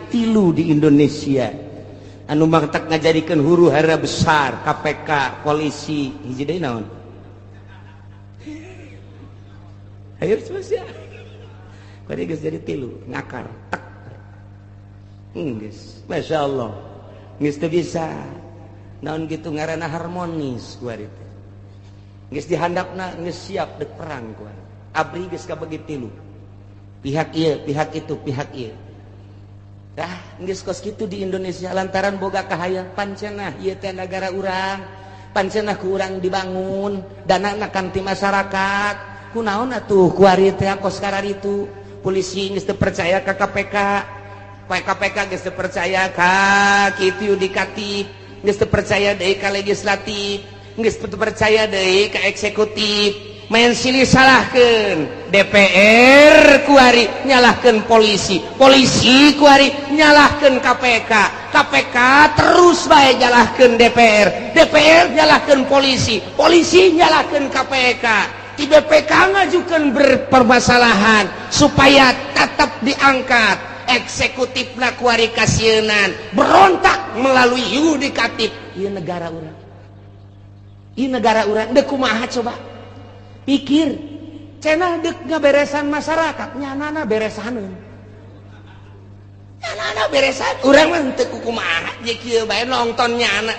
tilu di Indonesia anu matak ngajadikeun huru hara besar, KPK, polisi, hiji deui naon? Ayo terus ya. Kuari geus jadi tilu, ngakar tek. Geus, Masya Allah. Geus teu bisa. Naon gitu ngaranna harmonis kuari teh. Geus dihandapna geus siap dek perang kuari. Abri geus kabagi tilu. Pihak ieu, pihak itu, pihak ieu. Dah, geus kos kitu di Indonesia lantaran boga kahayang pancenah ieu teh nagara urang, pancenah ku urang dibangun, danana kan ti masyarakat. Kunaon atuh kuari teh kos kararitu? Polisi geus teu percaya ka KPK. KPK geus teu percaya ka kitu yudikatif, geus teu percaya deui ka legislatif, geus teu percaya deui ka eksekutif. Main silih salahkeun DPR kuari nyalahkeun polisi, polisi kuari nyalahkeun KPK, KPK terus bae nyalahkeun DPR, DPR nyalahkeun polisi, polisi nyalahkeun KPK. Di BPK ngajukeun berpermasalahan supaya tetap diangkat. Eksekutif kuari kasieunan berontak melalui yudikatif. Ieu negara urang, ieu negara urang deuk kumaha coba? Pikir cenah dek ngaberesan masyarakat, nyanana beresaneun, nyanana beresan. Urang mah teu kumaha je kieu bae nonton nyana.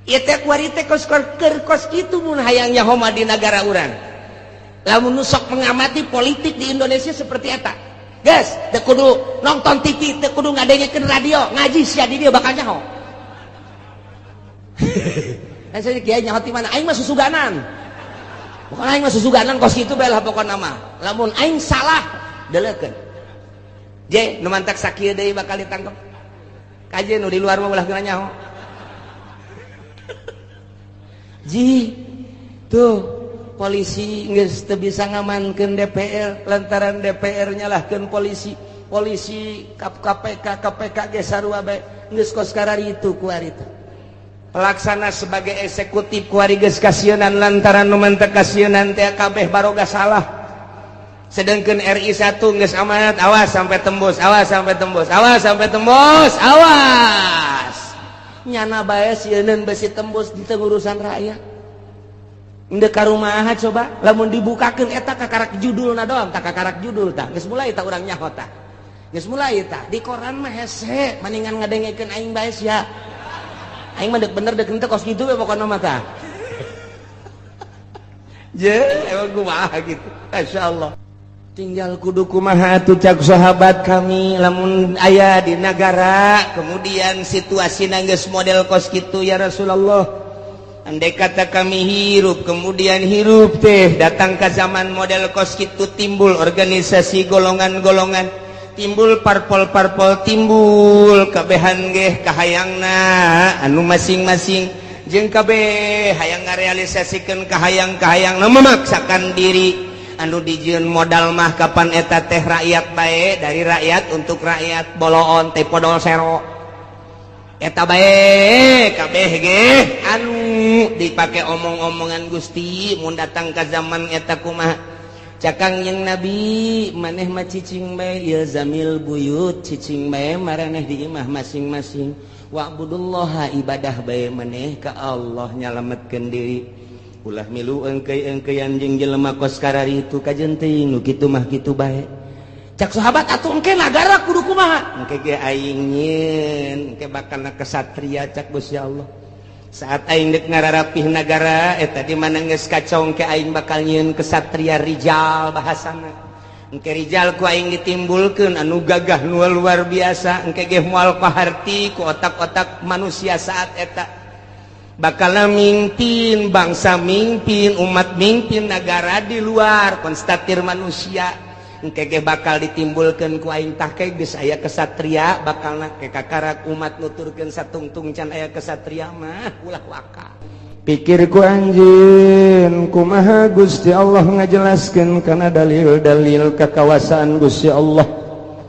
Ieu teh kuari teh kos keur kos kitu mun hayang nyaho mah di nagara urang. Lamun nu sok mengamati politik di Indonesia seperti eta. Guys, teu kudu nonton TV, teu kudu ngadengekeun radio, ngaji sia di dieu bakal nyaho. Kan saya kiai nyaho ti mana? Aing mah susuganan. Pokoknya aing mah susuganan kos kitu bae lah pokona mah. Lamun aing salah, deleukeun. Je, nu mantak sakieu deui bakal ditangkep. Kaje nu di luar mah ulah geuna nyaho. Ji, tuh polisi geus teu bisa ngamankeun DPR lantaran DPR nyalahkeun polisi, polisi KPK, KPK ge sarua bae geus kos kararitu kuari teh. Pelaksana sebagai eksekutif kuari geus kasieunan lantaran nu mantek kasieunan teh kabeh baroga salah. Sedangkan RI 1 geus amanat, awas sampai tembus, awas sampai tembus, awas sampai tembus, awas. Nyana bae sieuneun besi tembus di urusan rakyat. Endek ka rumaha coba lamun dibukakeun eta kakarak judulna doang, tak kakarak judul tah. Geus mulai tah urang nyaho tah. Geus mulai tah di koran mah hese maningan ngadengekeun aing bae sia. Aing mah dek bener dek henteu kos kitu we pokona mah tah. Je, emang kumaha gitu. Masyaallah. Tinggal kudu kumaha atuh cak sahabat kami lamun aya di nagara kemudian situasi geus model kos kitu ya Rasulullah. Andai kata kami hirup kemudian hirup teh datang ke zaman model kos kitu, timbul organisasi golongan-golongan, timbul parpol-parpol, timbul kabehan geh kahayangna anu masing-masing jeung kabeh hayang ngarealisasikeun kahayang-kahayang memaksakan diri anu dijieun modal mah kapan eta teh rakyat bae, dari rakyat untuk rakyat, boloon teh podol sero eta bae kabeh ge anu dipake omong-omongan. Gusti, mun datang ka zaman eta kumaha? Cakang yang Nabi, maneh mah cicing bae, ilzamil buyut, cicing bae maraneh di imah masing-masing, wa'budullaha, ibadah bae maneh ka Allah, nyalametkeun diri, ulah milu engkei-engkeian jeung jelema kos kararitu. Kajeun teuing nu kitu mah kitu bae. Cak sahabat, atuh engke nagara kudu kumaha? Engke ge aing nyieun, engke bakal kesatria. Cak Gusti Allah, saat aing dek ngararapih nagara eta di mana geus kacau, engke aing bakal nyieun kesatria, rijal bahasana. Engke rijal ku aing ditimbulkeun anu gagah nu luar biasa, engke ge moal kaharti ku otak-otak manusia. Saat eta bakal mimpin bangsa, mimpin umat, mimpin negara di luar konstatir manusia. Engke ge bakal ditimbulkeun ku aing. Tah, ke geus aya kesatria, bakal ke kakarak umat nuturkeun satungtung can aya kesatria mah ulah waka. Pikir ku anjeun kumaha Gusti Allah ngajelaskeun kana dalil-dalil kakawasaan Gusti Allah?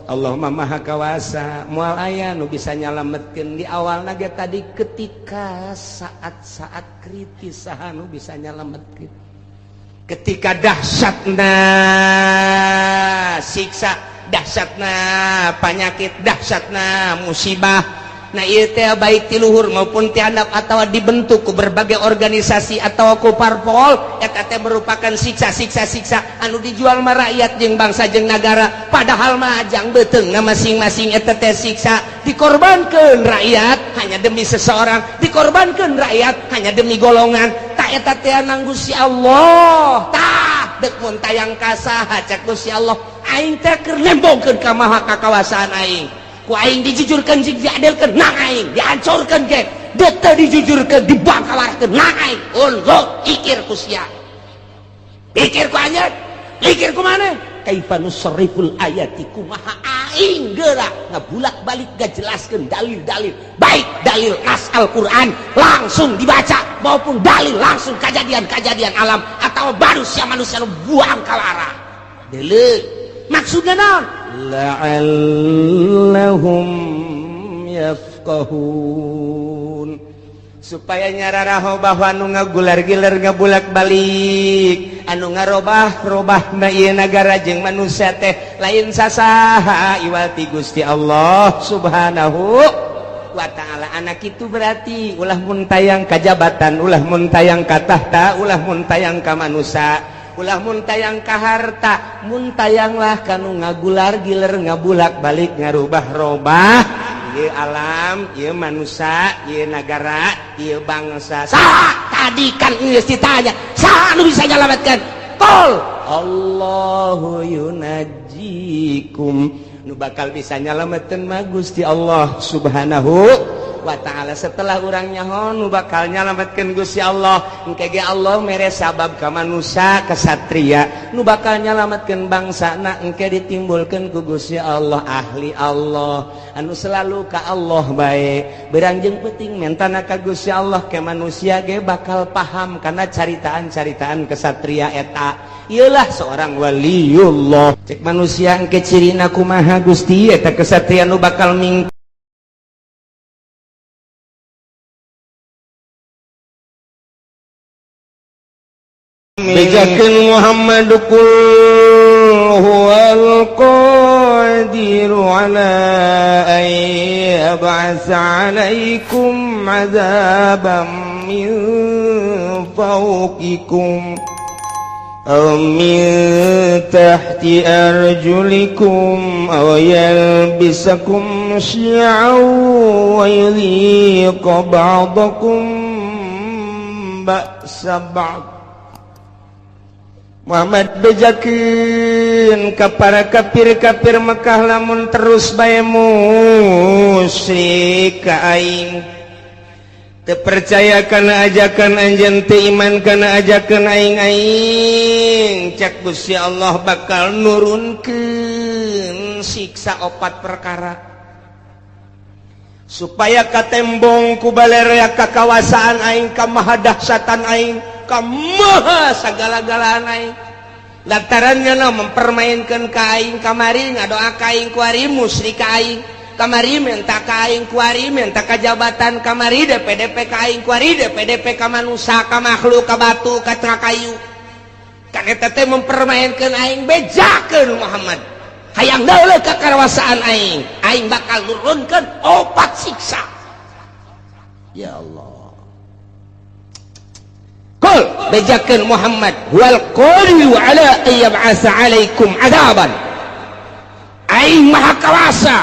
Allah mah maha kawasa, moal aya nu bisa nyalametkeun. Di awal naga tadi, ketika saat-saat kritis, saha nu bisa nyalametkeun? Ketika dahsyatna siksa dahsyatna penyakit, dahsyatna musibah. Nah ieu teh baik ti luhur maupun ti handap atau dibentuk ku berbagai organisasi atau ku parpol, eta teh merupakan siksa-siksa siksa anu dijual mah rakyat jeung bangsa jeung nagara, padahal mah jang beuteungna masing-masing. Eta teh siksa, dikorbankeun rakyat hanya demi seseorang, dikorbankeun rakyat hanya demi golongan. Tak eta teh nang Gusti Allah. Tah dek mun tayang ka saha? Cek Gusti Allah, aing teh keur nembongkeun ka maha kakawasaan aing. Ku aing dijujurkeun jeung diadilkeun nang aing, dihancurkeun ge dek teu dijujurkeun, dibangkawarkeun nang aing. Unggul ikir ku sia, pikir ku anjeun, pikir ku maneh. Kaifa nusarriful ayati, kumaha aing geura ngabulak-balik ngajelaskeun dalil-dalil, baik dalil nas Al-Qur'an langsung dibaca maupun dalil langsung kejadian-kejadian alam atau manusia-manusia nu buang kalara. Deuleu maksudna naon? La'allahum yafqahun, supaya nyararaho bahwa anu ngagular-giler, ngabulak balik, anu ngarobah-robah na ieu nagara jeung manusia teh lain sasaha iwal ti Gusti Allah Subhanahu wa Ta'ala. Anak itu berarti ulah mun tayang ka jabatan, ulah mun tayang ka tahta, ulah mun tayang ka manusia, ulah mun tayang ka harta, mun tayanglah kanu ngagular giler, ngabulak balik, ngarubah-robah ieu alam, ieu manusia, ieu nagara, ieu bangsa. Saha tadi kan geus ditanya, saha anu bisa nyalametkeun? Qul Allahu yunajjikum. Nu bakal bisa nyalametkeun mah Gusti Allah Subhanahu wa Ta'ala. Setelah urang nyaho nu bakal nyalametkeun Gusti Allah, engke ge Allah mere sabab ka manusia kesatria nu bakal nyalametkeun bangsana. Engke ditimbulkeun ku Gusti Allah ahli Allah anu selalu ka Allah bae, berang jeung peuting mentana ka Gusti Allah, ke manusia ge bakal paham karena caritaan-caritaan kesatria eta. Iyalah seorang waliullah. Cek manusia, engke cirina kumaha, Gusti, eta kesatria nu bakal ming Bejakeun Muhammad, qul huwal qadiru ala an yab'atsa 'alaikum 'adzaban min fawqikum aw min tahti arjulikum aw yalbisakum syi'an wa yudhiqa ba'dakum ba'sa ba'd. Muhammad, bejakeun ka para kafir-kafir Mekah, lamun terus bae musyrik ka aing, teu percaya kana ajakan anjeun, teu iman kana ajakan aing, aing cak Gusti Allah bakal nurunkeun siksa opat perkara supaya katembong ku balerea kakawasaan aing, ka mahadahsyatan aing, ka maha sagala-galaan aing. Lantarannya no mempermainkan ka aing, kamari ngadoa ka aing, kuari musyrik ka aing, kamari minta ka aing, kuari minta ka jabatan, kamari DPDP ka aing, kuari DPDP ka manusia, ka makhluk, ka batu, ka kayu. Kan eta teh mempermainkan aing. Bejakeun Muhammad, hayang deuleu kakawasaan aing, aing bakal nurunkeun opat siksa. Ya Allah. Qul, bejakeun Muhammad, huwal qadiru ala an yab'atsa 'alaikum adzaban, aing maha kawasa,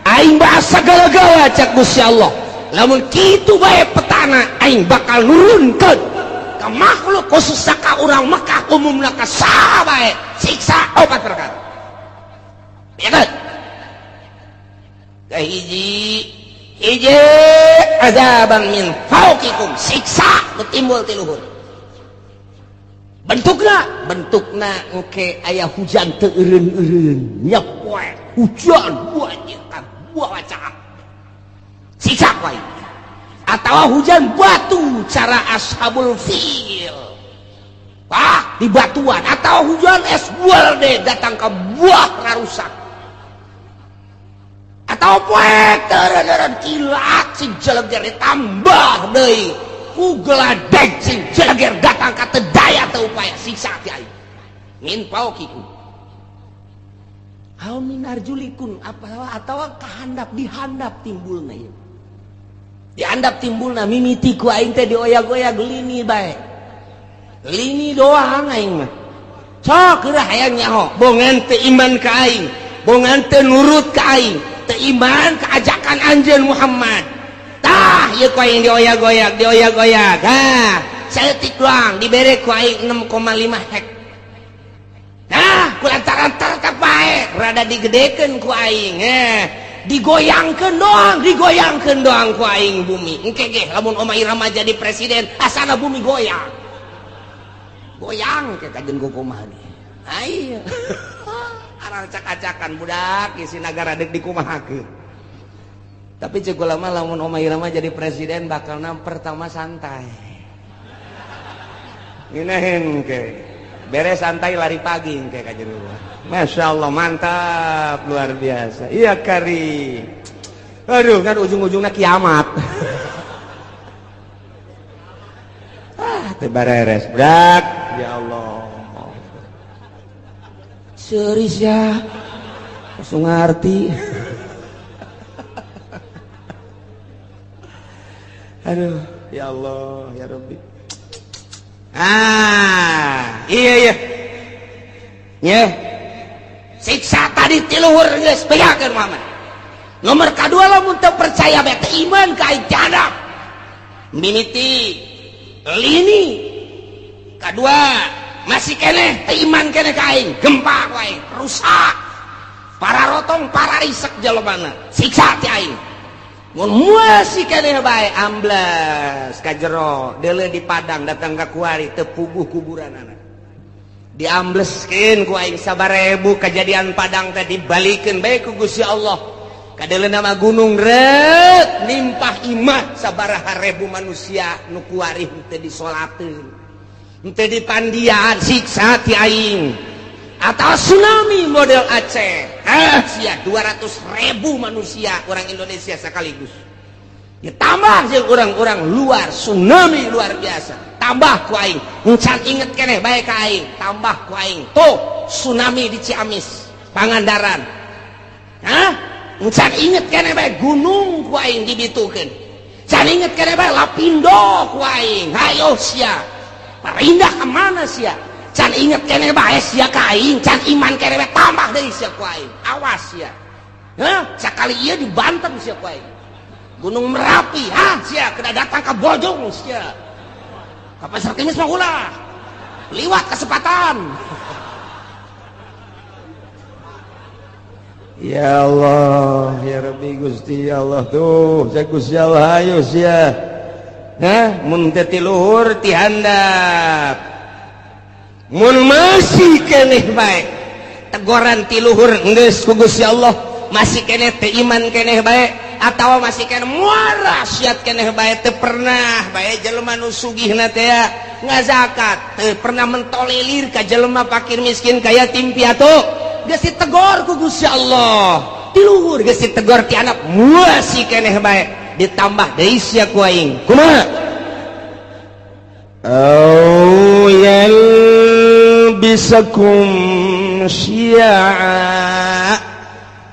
aing maha sagala-gala cak Gusti Allah. Lamun kitu bae petana, aing bakal nurunkeun ka makhluk, khusus ka urang Mekah, umumna ka saha bae, siksa opat perkara. Ya kan? Kahiji hiji, azaban min fauqikum, siksa nu timbul ti luhur. Bentukna, bentukna engke aya hujan teu eureun-eureun, nyepoek hujan banyak ka buah caak, siksa wae, atau hujan batu cara ashabul fil, wah di batuan, atau hujan es deh datang ke buah ngarusak, atau poek teureun kilat sing jeleger, ditambah deui ku geladeg sing jeleger datang ka teu daya teu upaya, siksa ti aing min fauqikum. Aw min arjulikum apa atau kahandap dihandap timbulna ieu. Dihandap timbulna mimiti ku aing teh dioyag-oyag lini bae. Lini doang aing mah. Sok geura hayang nyaho, bongan teu iman ka aing, bongan teu nurut ka aing, teu iman ka ajakan anjeun Muhammad. Tah ieu ku aing dioyag-oyag, dioyag-oyag. Ha, saeutik doang dibere ku aing 6,5 hek. Nah, kulantaran tetep bae rada digedekeun ku aing, digoyangkeun doang, digoyangkeun doang ku aing bumi. Engke ge lamun Oma Irama jadi presiden, asana bumi goyang. Goyang ke kajen kumaha ge. Ayo. Aracak-acakan budak isi nagara deuk dikumahakeun. Tapi cek ulama lamun Oma Irama jadi presiden bakalna pertama santai. Ngeunaheun ke. Beres santai lari pagi kayak kajian. Masya Allah, mantap, luar biasa. Iya kari. Aduh, kan ujung-ujungnya kiamat. Ah, teu bareres, brak. Ya Allah. Serius ya. Langsung ngerti. Aduh, ya Allah, ya Rabbi. Ah, iya iya. Nya. Siksa tadi ti luhur geus bejakeun Muhammad. Nomor kadua lamun teu percaya bae teu iman ka aing jadap. Mimiti lini. Kadua masih keneh teu iman keneh ka aing, gempa ku aing, rusak. Para rotong, para risek jelema siksa ti aing. Mun masih keneh bae ambles ka jero, deuleu di Padang datang ka kuari teu puguh kuburanana. Diambleskeun ku aing sabarebu kejadian Padang teh dibalikeun bae ku Gusti Allah. Kadeuleu nama gunung reut nimpah imah sabaraha ribu manusia nu kuari teu disolateun. Teu dipandian siksa ti aing. Atau tsunami model Aceh. Ah, sia 200.000 manusia orang Indonesia sekaligus. Ditambah jeung orang-orang luar tsunami luar biasa. Tambah ku aing. Encan inget keneh bae ka aing, tambah ku aing. Tuh tsunami di Ciamis, Pangandaran. Hah? Encan inget keneh bae gunung ku aing dibitukeun. Can inget keneh bae Lapindo ku aing. Hayo sia. Pindah ke mana sia? Can inget keneh bae sia ka aing, can iman keneh bae tambah deui sia ku aing. Awas sia. Hah? Sakali ieu dibanten sia ku aing. Gunung Merapi, hah sia kena datang ke Bojong sia. Ka Pasar Kemis mah ulah. Liwat kesempatan. Ya Allah, ya Rabbi Gusti ya Allah tuh, saya Gusti Allah ayo sia. Hah, mun teu ti luhur ti handap. Mun masih keneh bae tegoran ti luhur geus ku Gusti Allah, masih keneh teu iman keneh bae atawa masih keneh muara siat keneh bae teu pernah bae jelema nu sugihna teh ngazakat, teu pernah mentolelir ka jelema fakir miskin ka yatim piatu, geus ditegor ku Gusti Allah. Ti luhur geus ditegor ti anak masih keneh bae ditambah deui sia ku aing. Kumaha? Aw yalbisakum syi'a.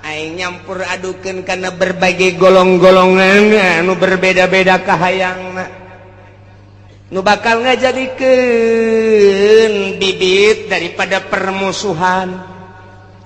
Aing nyampur adukeun kana berbagai golong-golongan anu berbeda-beda kahayangna. Nu bakal ngajadikeun bibit daripada permusuhan.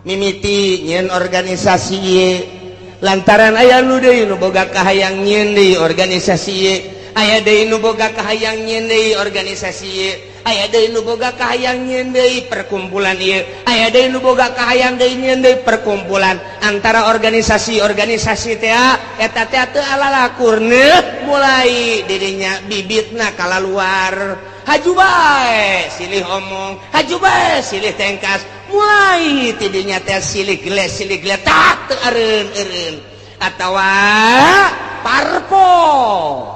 Mimiti nyeun organisasi ieu lantaran aya nu deui nu boga kahayang nyeun deui organisasi ieu, aya deui nu boga kahayang nyeun deui organisasi ieu, aya deui nu boga kahayang nyeun deui perkumpulan ieu, aya deui nu boga kahayang deui nyeun deui perkumpulan antara organisasi-organisasi teh eta teh teu alalakurna mulai dirinya bibitna kalaluar. Haju bae silih omong, haju bae silih tengkas, mulai tidinya teh silih geles silih geletak teu eureun-eureun atawa parpol.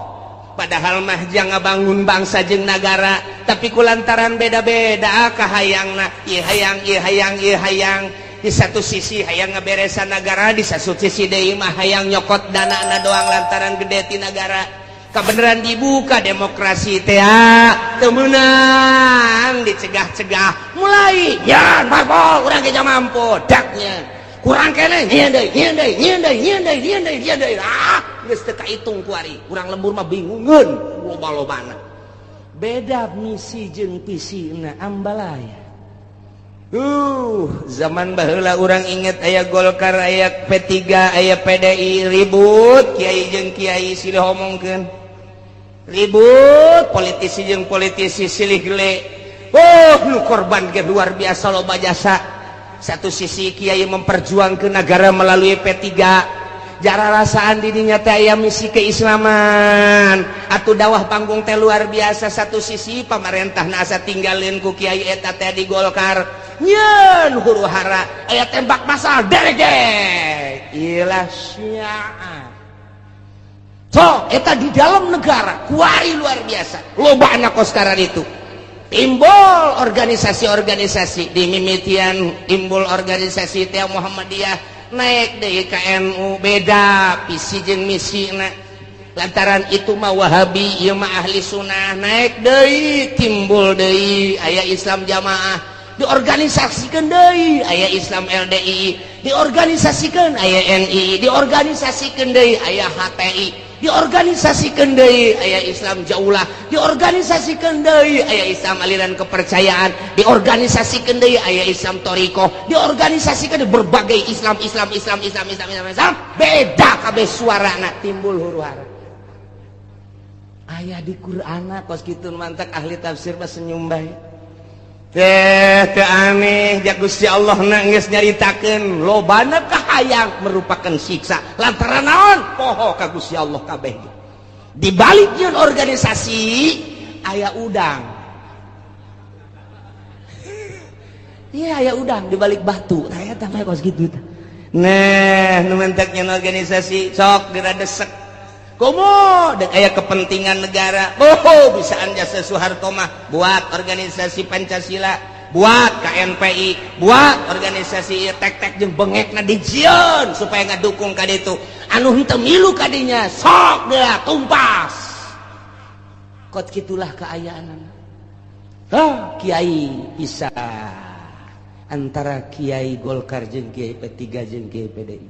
Padahal mah jang ngabangun bangsa jeung nagara, tapi kulantaran beda-beda kahayangna, ieu hayang ieu hayang ieu hayang. Di satu sisi hayang ngaberesan nagara, di satu sisi deui mah hayang nyokot danana doang lantaran gede ti nagara. Kebenaran dibuka demokrasi teh teu meunang dicegah-cegah mulai ya parpol urang ge mampu daknya. Kurang keneh, nyieun deui, nyieun deui, nyieun deui, nyieun deui, nyieun deui, nyieun deui. Ah, geus teu kahitung kuari. Urang lembur mah bingungeun loba-lobana. Beda misi jeung visina ambalaya. Zaman baheula urang inget aya Golkar, aya P3, aya PDI, ribut kiai jeung kiai silih omongkeun, ribut politisi jeung politisi silih gele. Oh, nu korban ge luar biasa loba jasa. Satu sisi kiai memperjuangkan negara melalui P3, jara rasaan dirinya teh aya misi keislaman atau dakwah panggung teh luar biasa. Satu sisi pamarentah asa tinggalin ku kiai eta teh di Golkar, nyeun huru hara, aya tembak masal derege ilah syiah. So eta di dalam negara kuari luar biasa loba anak sekarang itu timbul organisasi-organisasi di mimitian, timbul organisasi teh Muhammadiyah, naik deui ka NU, beda visi jeung misi na, lantaran itu mah Wahabi, ieu mah ahli sunnah. Naik deui, timbul deui aya Islam jamaah, diorganisasikan deui aya Islam LDI, diorganisasikan aya NI, diorganisasikan deui aya HTI, diorganisasikan deui aya Islam Jaulah, diorganisasikan deui aya Islam aliran kepercayaan, diorganisasikan deui aya Islam Toriko, diorganisasikan berbagai Islam, Islam, Islam, Islam, Islam, Islam, Islam, beda kabeh suarana, timbul huru hara. Aya di Qur'an kos kitu, mantak ahli tafsir mah senyum bae teh, teu aneh ja Gusti Allah na geus nyaritakeun lobana kahayang merupakan siksa. Lantaran naon? Poho ka Gusti Allah kabeh. Di balik yeun organisasi aya udang. Iya, aya udang di balik batu. Tah eta mah kos kitu tah. Nah, nu mentek nyeun organisasi sok diradesek. Komo dek aya kepentingan negara. Oh, bisaan jasa Soeharto mah buat organisasi Pancasila, buat KNPI, buat organisasi ieu tek-tek jeung bengekna dijieun supaya ngadukung ka ditu. Anu henteu milu ka dinya sok deui tumpas. Kot kitulah keayaan. Oh, kiai bisa antara kiai Golkar jeung kiai P3 jeung kiai PDI.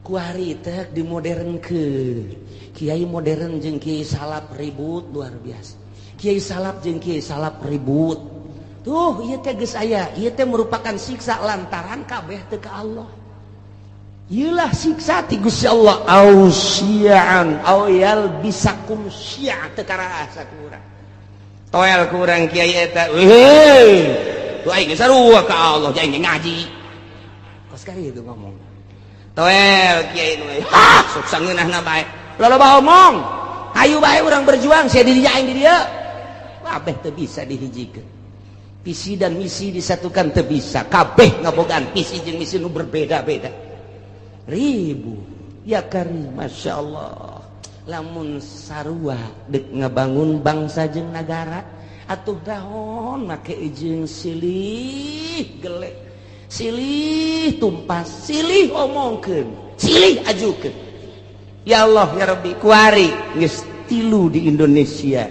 Kuari teh dimodernkeun. Kiai modern jeung kiai salaf ribut luar biasa. Kiai salaf jeung kiai salaf ribut. Tuh, ieu teh geus aya, ieu teh merupakan siksa lantaran kabeh teu ka Allah. Ieulah siksa ti Gusti Allah, au syi'an au yalbisakum syi'a, teu karasa ku urang. Toel ku urang kiai eta. Weh, tuh aing geus sarua ka Allah, aing ngaji. Kos kali itu ngomong. Toel kiai nu, ha, sok sangeunahna bae. Loba omong. Hayu bae urang berjuang, sia di dieu aing di dieu. Kabeh teu bisa dihijikeun. Visi dan misi disatukan teu bisa. Kabeh ngabogaan visi jeung misi nu berbeda-beda. Ribu. Ya karim, Masya Allah. Lamun sarua dek ngabangun bangsa jeung nagara, atuh dahon make jeung silih gelek, silih tumpas, silih omongkeun, silih ajukeun. Ya Allah ya Rabbi, kuari geus tilu di Indonesia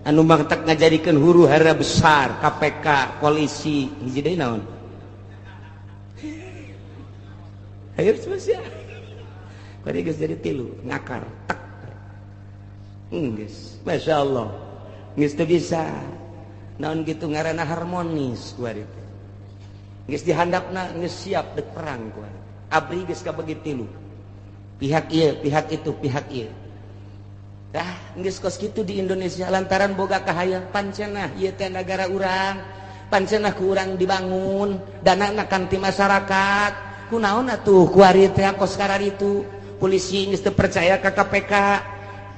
anu matak ngajadikeun huru hara besar, KPK, polisi, hiji deui naon? Hayo sia. Kuari geus jadi tilu, ngakar tek. Geus, Masya Allah. Geus teu bisa. Naon gitu ngaranna harmonis kuari teh. Geus dihandapna geus siap dek perang kuari. Abri geus kabagi tilu. Pihak ieu, pihak itu, pihak ieu. Dah, geus kos kitu di Indonesia lantaran boga kahayang pancenah ieu teh nagara urang. Pancenah ku urang dibangun, danana kan ti masyarakat. Kunaon atuh kuari teh kos kararitu? Polisi geus teu percaya ka KPK.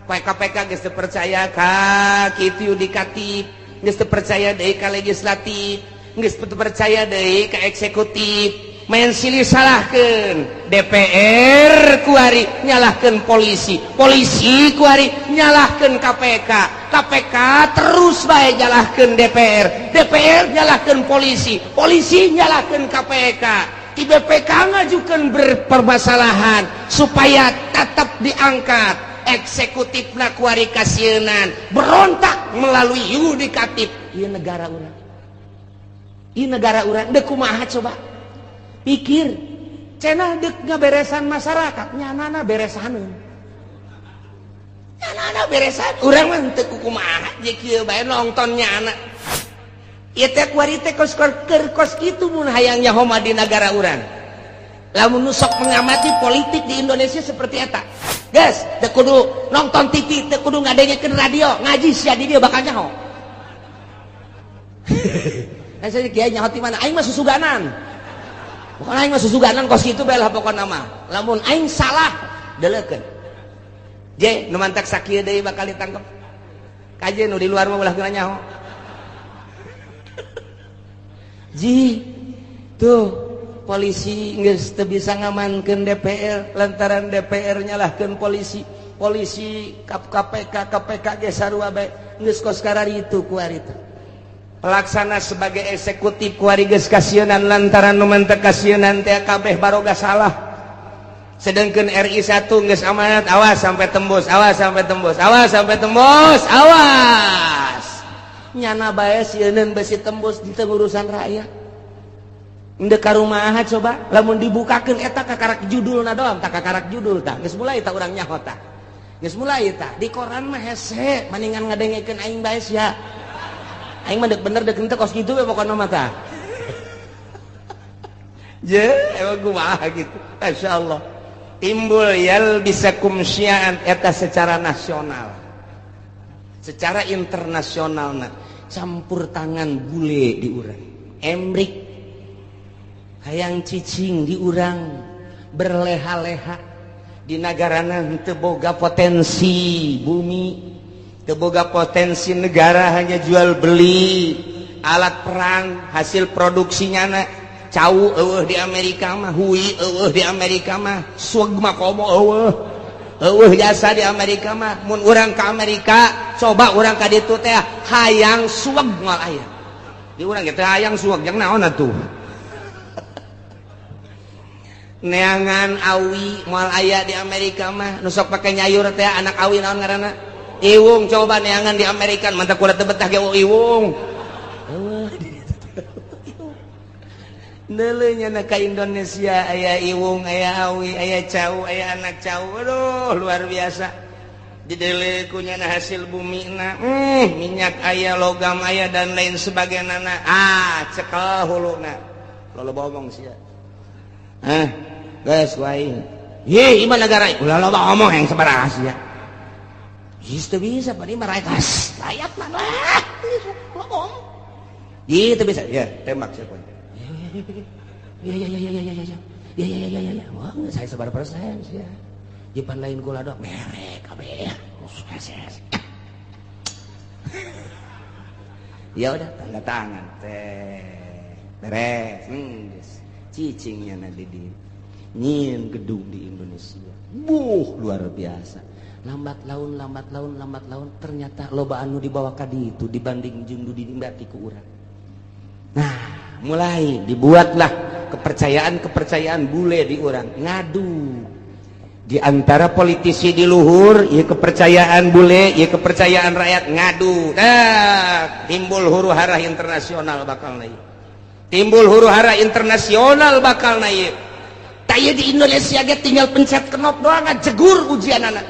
KPK geus teu percaya ka kitu yudikatif, geus teu percaya deui ka legislatif, geus teu percaya deui ka eksekutif. Main silih salahkeun DPR kuari nyalahkeun polisi, polisi kuari nyalahkeun KPK, KPK terus bae nyalahkeun DPR, DPR nyalahkeun polisi, polisi nyalahkeun KPK. Di BPK ngajukeun berpermasalahan supaya tetap diangkat. Eksekutifna kuari kasieunan berontak melalui yudikatif. Ieu negara urang, ieu negara urang dek kumaha coba pikir. Cenah deuk ngaberesan masyarakat, nyanana beresaneun. Nyanana beresan, urang mah teu kumaha je kieu bae nonton nyana. Ieu teh kuari teh kos keur kos kitu mun hayang nyaho mah di nagara urang. Lamun nu sok mengamati politik di Indonesia seperti eta. Guys, teu kudu nonton TV, teu kudu ngadengekeun radio, ngaji sia di dieu bakal nyaho. Nah, saya kiai nyaho ti mana? Aing mah susuganan. Pokoknya aing mah susuganan kos kitu bae lah pokona mah. Lamun aing salah, deleukeun. Je, nu mantak sakieu deui bakal ditangkep. Kaje nu di luar mah ulah geuna nyaho. Ji, tuh polisi geus teu bisa ngamankeun DPR lantaran DPR nyalahkeun polisi, polisi KPK, KPK ge sarua bae geus kos kararitu ku harita. Pelaksana sebagai eksekutif kuari geus kasieunan lantaran nu mantek kasieunan teh kabeh baroga salah. Sedangkan RI 1 geus amanat, awas sampai tembus, awas sampai tembus, awas sampai tembus, awas. Nyana bae sieuneun besi tembus di urusan rakyat. Ndek ka rumaha coba lamun dibukakeun eta kakarak judulna doang, tak kakarak judul tah geus mulai tah urang nyaho tah. Geus mulai tah di koran mah hese maningan ngadengekeun aing bae sia. Aing mah deuk bener deuk henteu kos kitu we pokona mah tah. Je, emang kumaha gitu. Masyaallah. Timbul yalbisakum syi'an eta secara nasional. Secara internasionalna campur tangan bule di urang. Emrik hayang cicing di urang berleha-leha di nagarana teu boga potensi bumi, teu boga potensi negara, hanya jual beli alat perang hasil produksinya na cau eueuh di Amerika mah, hui eueuh di Amerika mah, sueg mah komo eueuh eueuh jasa di Amerika mah. Mun urang ka Amerika coba urang ka ditu teh hayang sueg moal aya di urang ge teh hayang sueg jeung naon atuh. Neangan awi moal aya di Amerika mah, nu sok pake nyayur teh anak awi naon ngaranna iwung, coba neangan di Amerika mantap kula teu betah ge iwung. Eueuh neuleuh nya ka Indonesia aya iwung, aya awi, aya cau, aya anak cau, aduh luar biasa. Dideuleu ku nyana hasil bumina, minyak aya, logam aya dan lain sebagainya. Ah, cekel huluna. Loba omong sia. Ah, geus wae. Ye, ieu negara ulah loba omong yang sabaraha sia. Geus teu bisa pan ieu mah rakyat. Rakyat mah lah. Loba omong. Ieu teu bisa. Ya, tembak sia. Ya ya ya ya ya ya ya. Ya ya ya ya ya. Wah, saya sabar persen sia. Jipan lain kula dok merek kabeh. Ya udah tanda tangan teh. Beres. Cicingnya nanti di nyin gedung di Indonesia. Buh, luar biasa. Lambat laun, lambat laun, lambat laun ternyata loba anu dibawa ka ditu dibanding jeung nu dinikmati ku urang. Nah, mulai dibuatlah kepercayaan-kepercayaan bule di urang. Ngadu di antara politisi di luhur, ieu kepercayaan bule, ieu kepercayaan rakyat ngadu. Nah, timbul huru hara internasional bakal naik. Timbul huru hara internasional bakal naik. Taya di Indonesia ge tinggal pencet knop doang jegur ujian anak.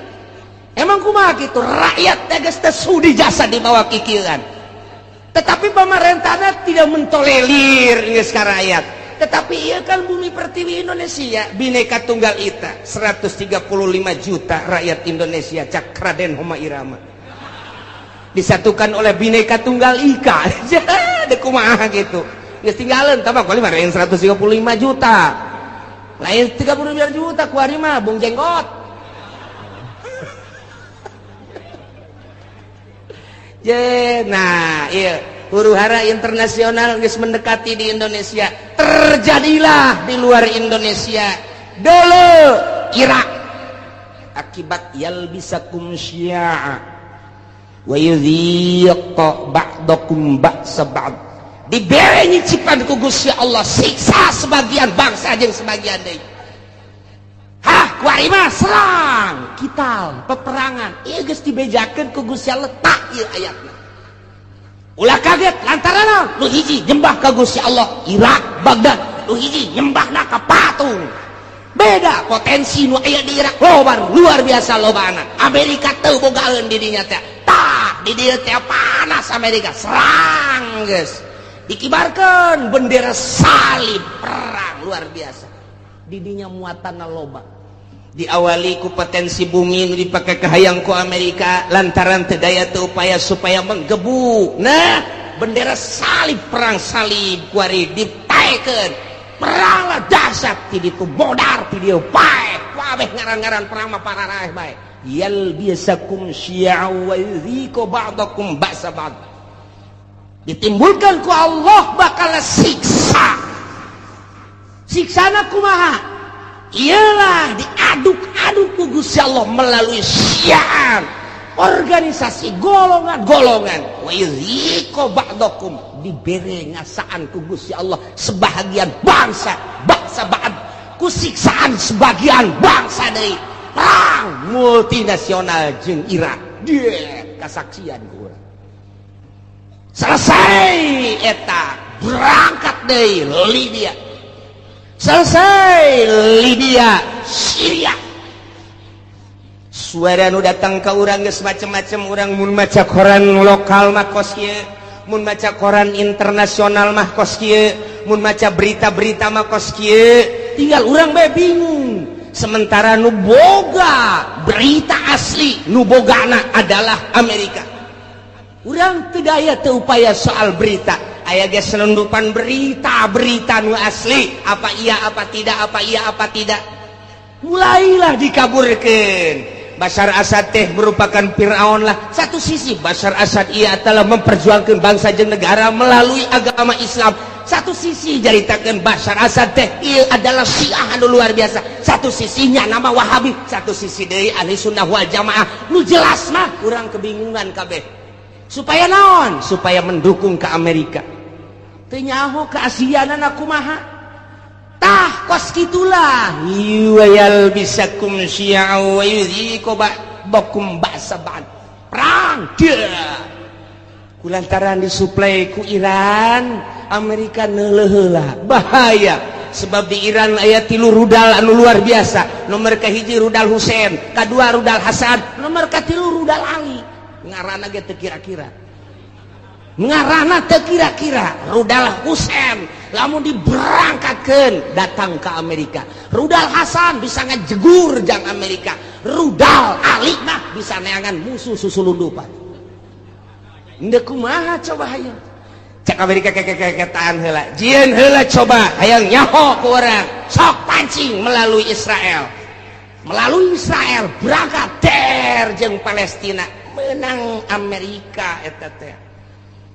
Emang kumaha kitu rakyat teh geus teu sudi jasa dibawa kikieuan. Tetapi pemerintahnya tidak mentolerir geus ka rakyat. Tetapi ieu kan bumi pertiwi Indonesia, Bhinneka Tunggal Ika, 135 juta rakyat Indonesia cak Raden Rhoma Irama. Disatukan oleh Bhinneka Tunggal Ika. Deuk kumaha kitu. Geus tinggalan tambah kali mah 135 juta. Lain 32 juta kuari mah Bung Jenggot. Je, nah, iya huru hara internasional geus mendekati di Indonesia. Terjadilah di luar Indonesia. Dulu Irak akibat yalbisakum syi'a wa yudhiq ba'dakum ba'sa ba'd. Dibere nyicipan ku Gusti Allah siksa sebagian bangsa jeung sebagian deui. Hah, kuari mah serang, kital, peperangan. Ieu geus dibejakeun ku Gusti Allah tak ieu ayatna. Ulah kaget lantaran naon? Nu hiji nyembah ka Gusti Allah Irak Baghdad, nu hiji nyembahna ka patung. Beda potensi nu aya di Irak loba luar biasa lobana. Amerika teu bogaeun di dinya teh. Tah, di dieu teh panas Amerika serang geus. Dikibarkeun bendera salib perang luar biasa. Di dinya muatanna loba. Diawali ku potensi bumi nu dipake kahayang ku Amerika lantaran teu daya teu upaya supaya menggebu. Nah, bendera salib perang salib kuari dipaekeun. Peranglah dahsyat ti ditu modar ti dieu paeh kabeh ngaran-ngaran perang mah pararaeh bae. Yalbisakum syi'a wa yudhiku ba'dakum ba'sa ba'd. Ditimbulkan ku Allah bakal siksa. Siksana kumaha? Ialah diaduk-aduk ku Gusti Allah melalui syiar organisasi golongan-golongan. Wa yudhiku ba'dakum, dibere ngasaan ku Gusti Allah sebahagian bangsa, bangsa ba'd ku siksaan sebagian bangsa dari perang multinasional jeung Irak. Dia kasaksian ku urang. Selesai eta berangkat deui Libya. Selesai Libya, Syria. Suara nu datang ke urang geus macem-macem. Urang mun maca koran lokal mah kos kieu, mun maca koran internasional mah kos kieu, mun maca berita-berita mah kos kieu, tinggal urang bae bingung. Sementara nu boga berita asli, nu bogana adalah Amerika. Urang teu daya teu upaya soal berita. Aya ge selundupan berita-berita nu asli, apa iya apa tidak, apa iya apa tidak. Mulailah dikaburkeun. Bashar Assad teh merupakan Fir'aun lah. Satu sisi Bashar Assad ia telah memperjuangkan bangsa jeung negara melalui agama Islam. Satu sisi jaritakeun Bashar Assad teh ieu adalah Syiah anu luar biasa. Satu sisinya nama Wahabi, satu sisi deui Ahli Sunnah wal Jamaah. Nu jelas mah urang kebingungan kabeh. Supaya naon? Supaya mendukung ke Amerika. Teu nyaho keaslianana kumaha. Tah kos kitulah yalbisakum syi'a wa yudhiku ba'dakum ba'sa ba'd. Perang dia kulantaran disuplai ku Iran, Amerika neuleuh heula bahaya sebab di Iran aya 3 rudal anu luar biasa. Nomor kahiji rudal Husein, kadua rudal Hasan, nomor katilu rudal Ali. Ngaranna ge teu kira-kira, ngaranna teu kira-kira. Rudal Husein lamun diberangkatkeun datang ke Amerika, rudal Hasan bisa ngajegur jang Amerika, rudal Ali mah bisa neangan musuh susulundupan. Ndek kumaha coba hayang cek Amerika kekekeketaan heula, jieun heula coba hayang nyaho ku urang, sok pancing melalui Israel, melalui Israel berangkat der jeung Palestina, menang Amerika eta teh.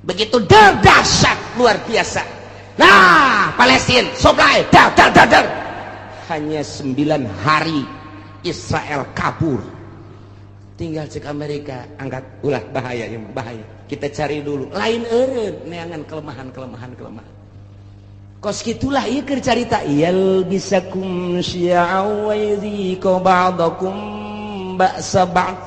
Begitu der dahsyat luar biasa. Nah, Palestina supply dar dar dar dar. Hanya 9 hari Israel kabur. Tinggal cek Amerika angkat ulah bahaya ya, bahaya. Kita cari dulu. Lain eureun neangan kelemahan-kelemahan kelemahan. Kos kitulah ieu keur carita yalbisakum syi'a wa yudhiku ba'dakum ba'sa ba'd.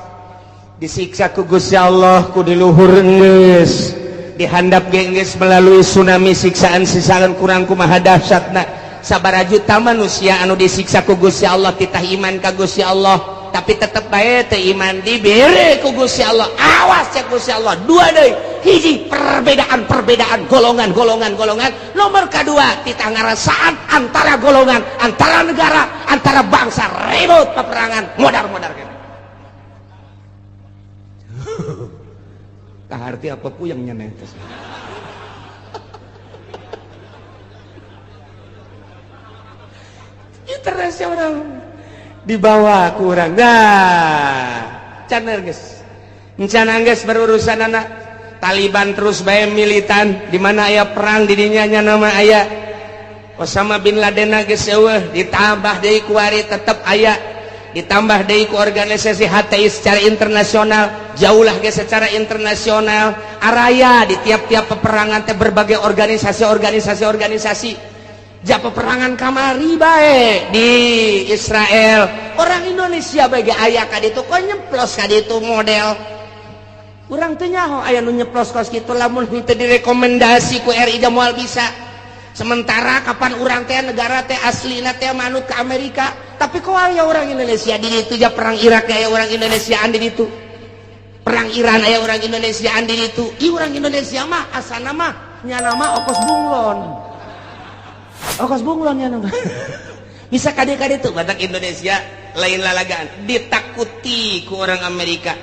Disiksa ku Gusti Allah ku di luhur geus, dihandap geus melalui tsunami siksaan-siksaan kurang kumaha dahsyatna. Sabaraha juta manusia anu disiksa ku Gusti Allah titah iman ka Gusti Allah, tapi tetep bae teu iman dibere ku Gusti Allah. Awas cek Gusti Allah, dua deui, hiji perbedaan-perbedaan golongan-golongan golongan, nomor kedua titah ngarasaan antara golongan, antara negara, antara bangsa, ribut peperangan modar-modar kene. Kaharti apa puyeng nyeneh teh. Internasional dibawa kurang. Nah, can geus. Encan geus berurusan anak Taliban terus bae militan di mana aya perang di dinya nya nama aya Osama bin Laden geus eueuh, ditambah deui kuari tetep aya, ditambah deui ku organisasi HTI secara internasional, jauhlah ge secara internasional araya di tiap-tiap peperangan teh berbagai organisasi-organisasi-organisasi. Ja peperangan kamari bae di Israel, orang Indonesia bae ge aya ka ditu kok nyeplos ka ditu model. Urang teu nyaho aya nu nyeplos kos kitu lamun henteu direkomendasi ku RI da moal bisa. Sementara kapan urang teh negara teh aslina teh manut ke Amerika, tapi kok aya orang Indonesia di ditu? Ja perang Irak aya orang Indonesia di ditu, perang Iran aya orang Indonesia di ditu. Ih, orang Indonesia mah asana mah nyana mah okos bunglon, okos bunglon nyana mah bisa kade-kade tuh. Batak Indonesia lain lalagaan, ditakuti ku orang Amerika.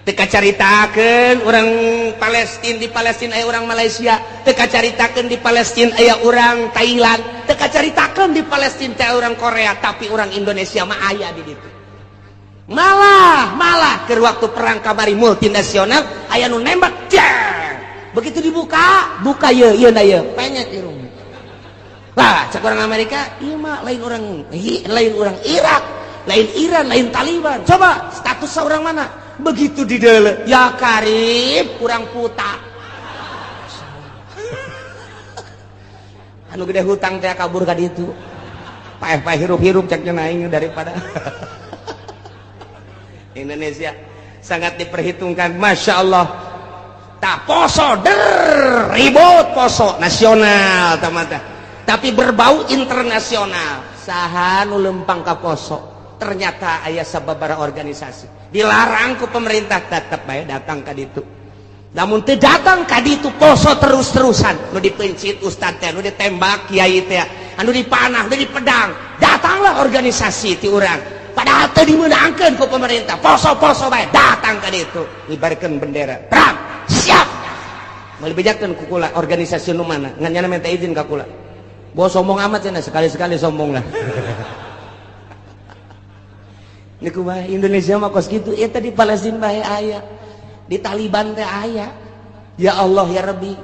Teu kacaritakeun orang Palestina, di Palestina aya orang Malaysia. Teu kacaritakeun di Palestina aya orang Thailand. Teu kacaritakeun di Palestina teh orang Korea, tapi orang Indonesia mah aya di ditu. Malah malah ke waktu perang kamari multinasional aya nu nembak jeng. Begitu dibuka buka ye ye na ye penyet irung lah. Cek orang Amerika, ieu mah lain orang, lain orang Irak, lain Iran, lain Taliban. Coba status orang mana? Begitu di dele, ya karib kurang puta anu gede hutang teh kabur ka ditu, paeh-paeh hirup-hirup ceknya naing daripada Indonesia sangat diperhitungkan. Masya Allah. Tak poso der ribut, poso nasional tamata tapi berbau internasional. Saha nu lempang ka poso? Ternyata aya sababaraha organisasi dilarang ku pemerintah, tetap bae datang ka ditu. Namun teu datang ka ditu, poso terus-terusan. Nu dipencit ustad teh, nu ditembak kiai teh, anu dipanah, nu dipedang, datanglah organisasi ti urang, padahal teu dimeunangkeun ku pemerintah. Poso-poso bae datang ka ditu, ngibarkeun bendera perang siap. Moal dibejakeun ku kula organisasi nu mana, ngan nyana minta izin ka kula. Bos sombong amat cenah, sekali-sekali sombong lah. Ini kumaha Indonesia mah kos kitu. Ya tadi Palestina bae aya, di Taliban teh aya. Ya Allah ya Rabbi,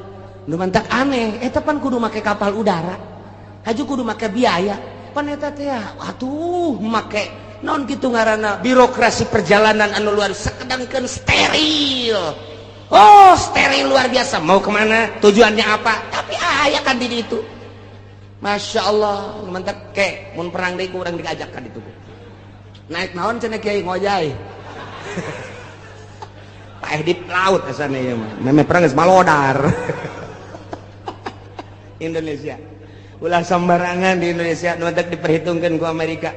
nu mantak aneh eta pan kudu make kapal udara, haju kudu make biaya pan eta teh. Atuh make non kitu ngaranna birokrasi perjalanan anu luar sakedangkeun steril. Oh, steril luar biasa. Mau kemana, tujuannya apa, tapi aya kan di ditu. Masya Allah, nu mantak ke mun perang deui ku urang diajak ka ditu. Naik naon cenah kiai? Ngojay paeh di laut asana ieu mah. Meme perang geus malodar. Indonesia ulah sembarangan. Di Indonesia nu mantak diperhitungkan ku Amerika,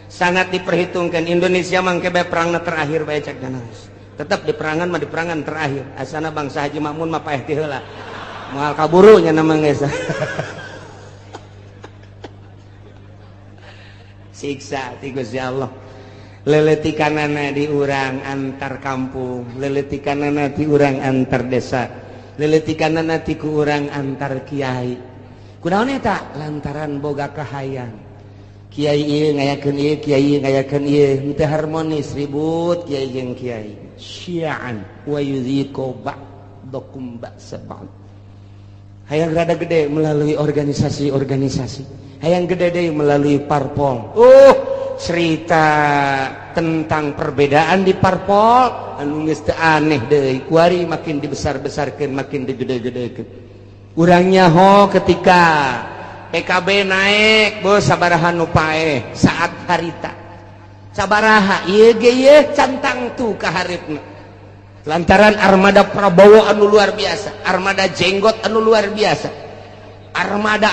sangat diperhitungkan. Indonesia mangke bae perangna terakhir bae cek geus. Tetap di perangan mah, di perangan terakhir asana bangsa Haji Makmun mah paeh ti heula, moal kaburu nya nama geus. Siksa ti Gusti Allah leletikanana di urang antar kampung, leletikanana di urang antar desa, leletikanana ti ku urang antar kiai. Kunaon eta? Lantaran boga kahayang kiai ieu ngayakeun ieu, kiai ngayakeun ieu, henteu harmonis, ribut kiai jeung kiai. Syi'an wa yudhiqu ba'dakum ba'sa ba'd. Hayang rada gede melalui organisasi-organisasi, hayang gede deui melalui parpol. Cerita tentang perbedaan di parpol anu geus teu aneh deui kuari, makin dibesar-besarkeun, makin digede-gedekeun. Urang nyaho ketika PKB naik, bos, sabaraha nu paeh saat harita, sabaraha ieu ge ieu cantang tuh ka hareupeuna lantaran armada Prabowo anu luar biasa, armada jenggot anu luar biasa, armada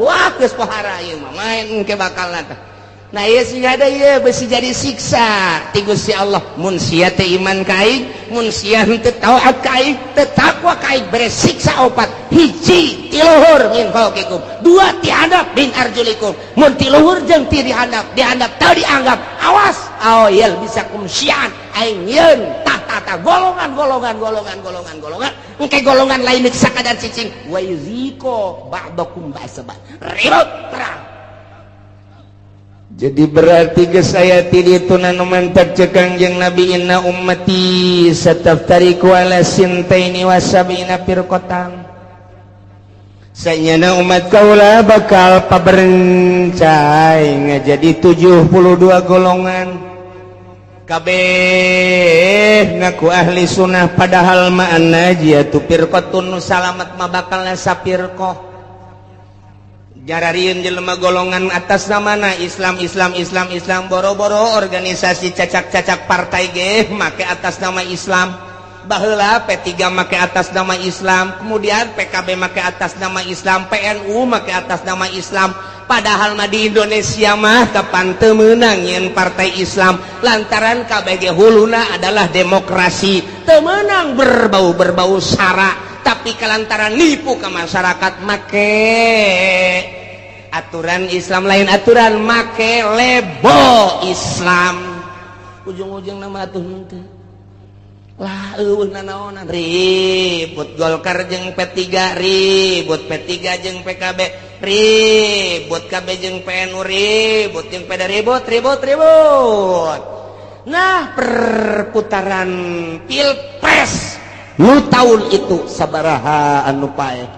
wah geus pohara ieu mah main engke bakal tah. Nah, ieu sing ada ieu besi jadi siksa ti Gusti Allah. Mun sia teh iman ka aing, mun sia henteu taat ka aing, teu takwa ka aing, bere siksa opat. Hiji ti luhur min fauqikum, dua ti handap min arjulikum. Mun ti luhur jeung ti dihandap, dihandap teu dianggap, awas aw yalbisakum syi'an, aing yeun tah tah tah golongan golongan golongan golongan golongan, engke golongan lain sakadar cicing. Wa yuziko ba'dakum ba'sa ba'd, ribut perang. Jadi berarti geus aya ti ditu nu mantak cek Kangjeng Nabi, inna ummati sataftariqu ala sintaini wa sab'ina firqatan. Sanyana umat kaula bakal paberencai ngajadi 72 golongan. Kabeh ngaku ahli sunnah, padahal ma'an najiyatu firqatun, nu salamet mah bakal sapirqah. Jararieun jelema golongan atas namana Islam, Islam, Islam, Islam, boro-boro organisasi cacak-cacak partai ge make atas nama Islam. Baheula P3 make atas nama Islam, kemudian PKB make atas nama Islam, PNU make atas nama Islam. Padahal mah di Indonesia mah kapan teu meunang nyeun partai Islam, lantaran KBG huluna adalah demokrasi, teu meunang berbau-berbau sara. Tapi kelantaran nipu ke masyarakat, make aturan Islam, lain aturan, make label Islam, ujung-ujung nama tuh henteu lah, eueuh nanaonan. Ribut Golkar jeung P3, ribut P3 jeung PKB, ribut KB jeung PNU, ribut jeung PD, ribut, ribut, ribut. Nah, perputaran pilpres nu tahun itu sabaraha anu paeh,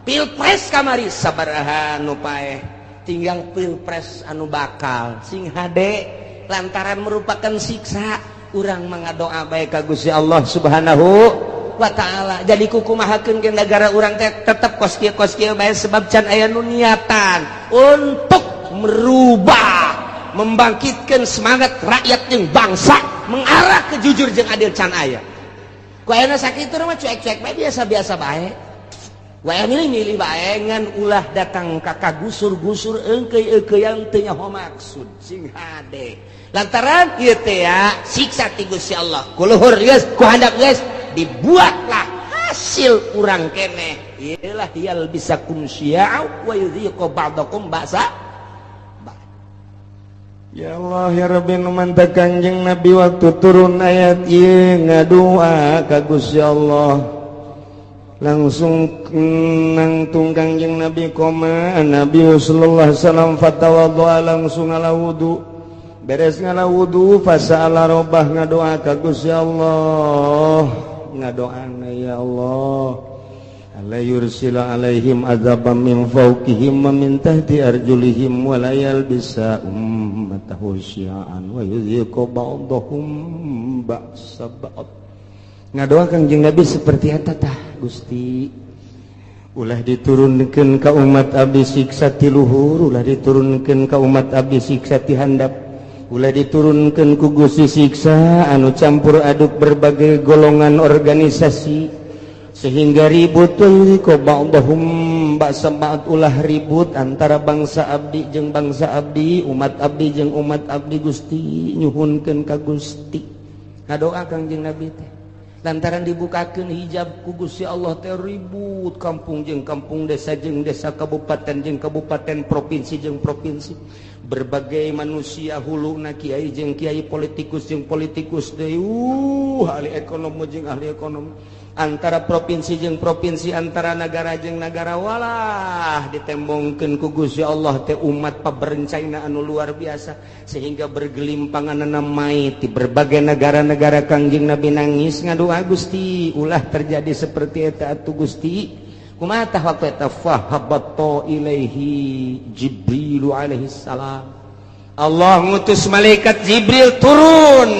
pilpres kamari sabaraha anu paeh, tinggal pilpres anu bakal. Sing hade, lantaran merupakan siksa, urang mengadoa bae ka Gusti Allah Subhanahu wa Ta'ala. Jadi kukumahakeun ke negara urang teh tetep kos kieu, kos kieu bae, sebab can aya nu niatan untuk merubah, membangkitkan semangat rakyat jeung bangsa mengarah ke jujur jeung adil, can aya. Ku ayeuna sakitu mah cuek-cuek bae, biasa-biasa bae wae, milih-milih bae, ngan ulah datang ka kagusur-gusur, eungkeuy-eungkeuyan teu nyaho maksud. Sing hade, lantaran ieu teh ya siksa ti Gusti Allah. Ku luhur geus, ku handap geus, dibuatlah hasil urang keneh. Iyalah, yalbisakum syi'a wa yudhiqu ba'dakum ba'sa. Ya Allah ya Rabbi, nu mantap Kanjeng Nabi waktu turun ayat ieu ngadua ka Gusti Allah, langsung nangtung Kanjeng Nabi, qoma Nabi sallallahu alaihi wasallam fatawaddoa, langsung ngala wudu. Beres ngala wudu, fasa'ala robbah, ngadoa ka Gusti Allah. Ngadoana, ya Allah, alla yursila alaihim azaban min fawqihim wa min tahti arjulihim wa la yalbisa ummatahu syi'an wa yudhiqu ba'dahum ba'sa ba'd. Ngadoa Kangjeng Nabi seperti eta tah, Gusti, ulah diturunkeun ka umat abdi siksa ti luhur, ulah diturunkeun ka umat abdi siksa ti handap, ulah diturunkeun ku Gusti siksa anu campur aduk berbagai golongan organisasi sehingga ribut, ba'dahum ba'sa ba'd, ulah ribut antara bangsa abdi jeung bangsa abdi, umat abdi jeung umat abdi. Gusti, nyuhunkeun ka Gusti. Ngadoa Kangjeng Nabi teh, lantaran dibukakeun hijab ku Gusti Allah teh ribut kampung jeung kampung, desa jeung desa, kabupaten jeung kabupaten, provinsi jeung provinsi, berbagai manusia huluna, kiai jeung kiai, politikus jeung politikus deui, ahli ekonomi jeung ahli ekonomi, antara provinsi jeung provinsi, antara negara jeung negara. Walah, ditembongkeun ku Gusti Allah teh umat paberencana anu luar biasa sehingga bergelimpangan mayit di berbagai negara-negara. Kangjeng Nabi nangis, ngadoa, Gusti, ulah terjadi seperti eta atuh Gusti. Kumaha tah waktu eta? Fahabatta ilaihi Jibril alaihi salam. Allah ngutus malaikat Jibril turun.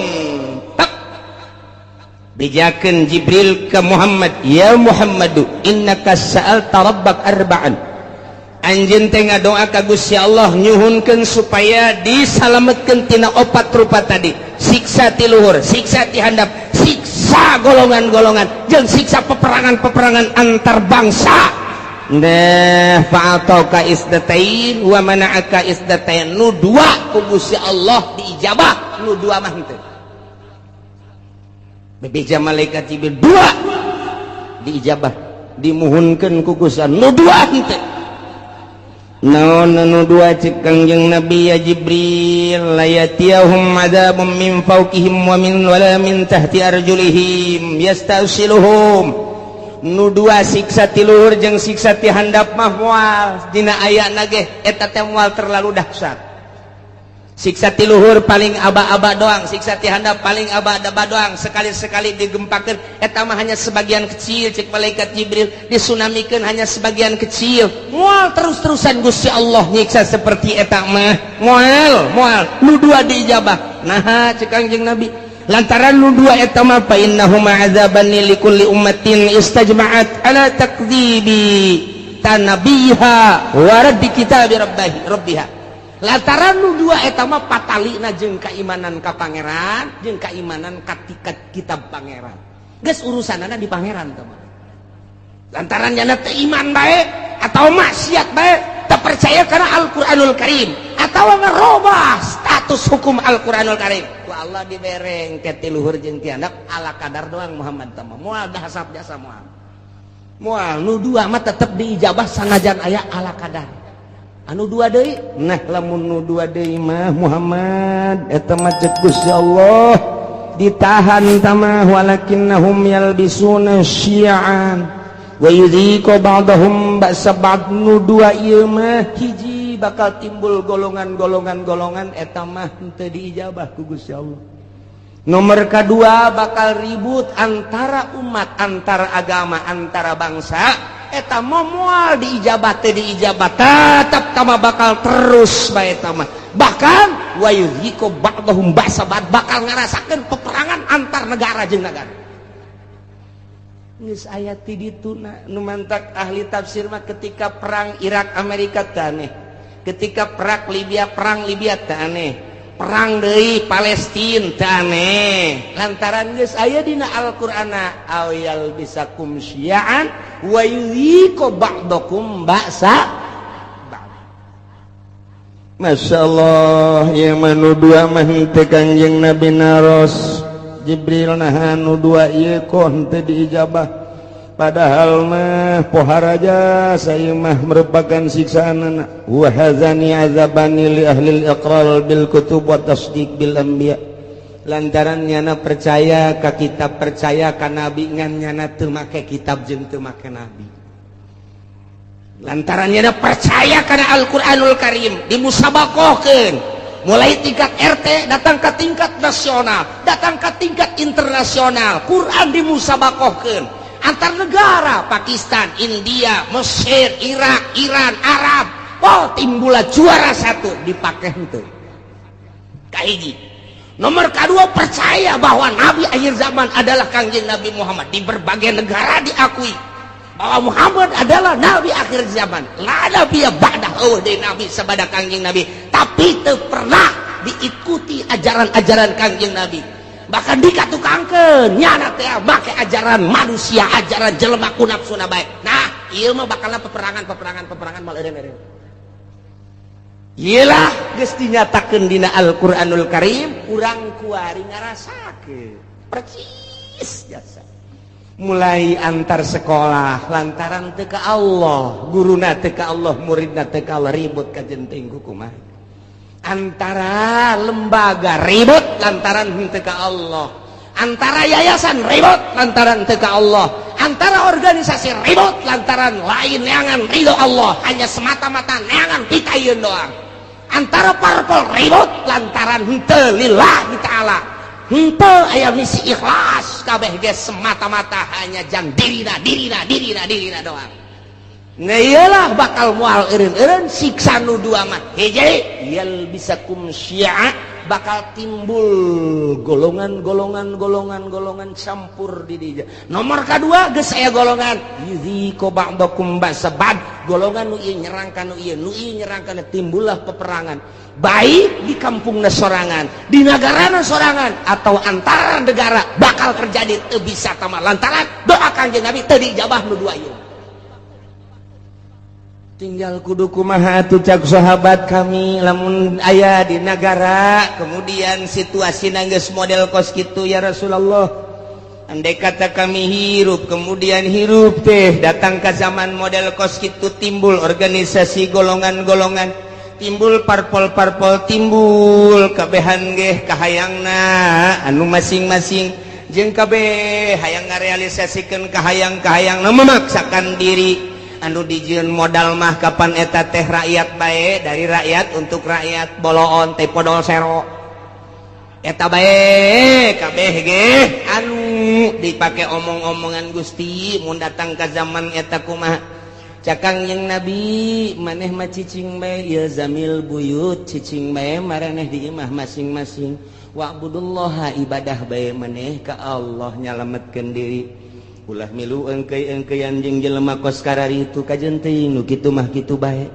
Bejakeun Jibril ke Muhammad, ya Muhammadu, innaka sa'alta rabbak arba'an, anjeun teh ngadoa ka Gusti Allah nyuhunkeun supaya disalametkeun tina opat rupa tadi, siksa ti luhur, siksa ti handap, siksa golongan-golongan, jeung siksa peperangan-peperangan antar bangsa. Nah, fa'ataka isnatain wa mana'aka isnatain. Nu dua ku Gusti Allah diijabah, nu dua mah henteu. Bebeja malaikat Jibril, dua diijabah, dimuhunkeun ku Gusti, nu dua henteu. Naon anu dua? Cek Kangjeng Nabi, ya Jibril, la yatiyahum adzabun min fawqihim wa min wala min tahti arjulihim yastasiluhum. Nu dua, siksa ti luhur jeung siksa ti handap mah moal dina ayana ge eta teh moal terlalu dahsyat. Siksa ti luhur paling aba-aba doang, siksa ti handap paling aba-aba doang, sekali-sekali digempakeun eta mah hanya sebagian kecil. Cek malaikat Jibril, disunamikeun hanya sebagian kecil, moal terus-terusan Gusti Allah nyiksa seperti eta mah, moal, moal. Nu dua diijabah. Nah, cek Kangjeng Nabi, lantaran nu dua eta mah fa innahuma azabani likulli ummatin istajma'at ala takdzibi tanabiha wa raddi kitabi rabbihi rabbiha. Lantaran nu dua eta mah patalina jeung keimanan ka pangeran jeung keimanan ka kitab pangeran. Geus urusanana di Pangeran teh mah. Lantaran nyana teu iman bae atau maksiat bae, teu percaya karena Al-Qur'anul Karim atau ngerubah status hukum Al-Qur'anul Karim, ku Allah dibereng ke ti luhur jeung ti handap, ala kadar doang. Muhammad teh mah moal dahasap jasa, moal moal. Nu dua mah tetep diijabah sanajan aya ala kadar. Anu dua deui, nah, lamun nu dua deui mah, Muhammad, eta mah cek Gusti Allah ditahan tamah, walakinnahum yalbisuna syi'an wa yudhiqu ba'dahum ba'sa ba'd. Nu dua ieu mah, hiji, bakal timbul golongan-golongan golongan, eta mah henteu diijabah ku Gusti Allah. Nomor kedua, bakal ribut antara umat, antara agama, antara bangsa, eta mah moal diijabah, teu diijabah, tetap tama bakal terus bae eta mah. Bahkan wa yudhiqu ba'dahum ba'sa ba'd, bakal ngarasakeun peperangan antar negara jeung negara. Geus aya ti dituna. Nu mantak ahli tafsir mah, ketika perang Irak Amerika teh aneh, ketika perang Libya teh aneh, perang deui Palestina teh aneh, lantaran geus aya dina Al-Qur'ana aw yalbisakum syi'an wa yudhiqu ba'dakum ba'sa ba'd. Masya Allah ya, manu dua mah henteu. Kangjeng Nabi naros Jibril, nah, nu dua ieu kok henteu diijabah, padahal mah pohara saya mah merupakan siksaan. Wa hadzani azabani li ahli al-iqrar bil kutub wa tasdiq bil anbiya, lantaran nyana percaya ka kitab, percaya ka nabi, ngan nyana teu make kitab jeung teu make nabi. Lantaran nyana percaya kana Al-Qur'anul Karim, dimusabakohkeun mulai tingkat RT, datang ke tingkat nasional, datang ke tingkat internasional. Quran dimusabakohkeun antar negara, Pakistan, India, Mesir, Irak, Iran, Arab. Oh, timbulah juara satu, dipakai itu. Kahiji, nomor kedua, percaya bahwa nabi akhir zaman adalah Kangjeng Nabi Muhammad. Di berbagai negara diakui bahwa Muhammad adalah nabi akhir zaman, la nabi ba'dah, oh, di nabi sabada Kangjeng Nabi, tapi teu pernah diikuti ajaran-ajaran Kangjeng Nabi. Bahkan dikatukangkeun nyana teh make ajaran manusia, ajaran jelema ku nafsuna bae. Nah, ieu mah bakal peperangan, peperangan, peperangan, mal eureun-eureun. Iyalah, geus dinyatakeun dina Al-Qur'anul Karim, urang kuari ngarasakeun percis jasa. Mulai antar sekolah, lantaran teu ka Allah, guruna teu ka Allah, muridna teu ka Allah, ribut kajenting kumaha. Antara lembaga ribut lantaran henteu ka Allah, antara yayasan ribut lantaran teu ka Allah, antara organisasi ribut lantaran lain neangan ridho Allah, hanya semata-mata neangan pitayun doang. Antara parpol ribut lantaran henteu lillahi ta'ala, henteu aya misi ikhlas, kabeh ge semata-mata hanya jang dirina, dirina, dirina, dirina doang. Nah, iyalah, bakal mual eureun-eureun siksa nu dua mah. Hiji, yalbisakum syi'a, bakal timbul golongan, golongan, golongan, golongan campur di dinya. Nomor kedua, geus aya golongan yudziqu ba'dakum ba'sa ba'd, golongan nu ieu nyerang ka nu ieu, nu ieu nyerang ka nu, timbullah peperangan, baik di kampungna sorangan, di negarana sorangan, atau antara negara bakal terjadi. Teu bisa tama lantaran doa Kanjeng Nabi teu diijabah nu dua ieu. Tinggal kudu kumaha atuh, cak sahabat kami, lamun aya di negara, kemudian situasi geus model kos kitu, ya Rasulullah? Andai kata kami hirup, kemudian hirup teh datang ke zaman model kos kitu, timbul organisasi golongan-golongan, timbul parpol-parpol, timbul kabehan geh kahayangna anu masing-masing, jeung kabeh hayang ngarealisasikeun kahayang-kahayang, memaksakan diri, anu dijieun modal mah kapan eta teh rakyat bae, dari rakyat untuk rakyat, boloon teh podol sero eta bae, kabeh ge anu dipake omong-omongan. Gusti, mun datang ke zaman eta kumaha? Cak Kangjeng Nabi, maneh mah cicing bae, ilzamil buyut, cicing bae maraneh di imah masing-masing, wa'budullaha, ibadah bae maneh ka Allah, nyalametkeun diri, ulah milu engkei-engkeian jeung jelema kos kararitu, kajen teuing nu kitu mah kitu bae.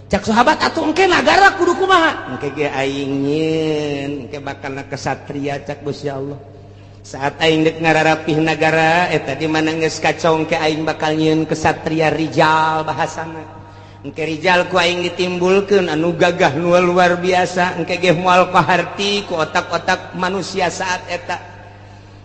Cak sahabat, atuh engke nagara kudu kumaha? Engke ge aing nyieun, engke bakal kesatria cak Gusti Allah. Saat aing dek ngararapih nagara eta di mana geus kacong ke aing bakal nyieun kesatria rijal bahasana. Engke rijal ku aing ditimbulkeun anu gagah nu luar biasa, engke ge moal kaharti ku otak-otak manusia saat eta.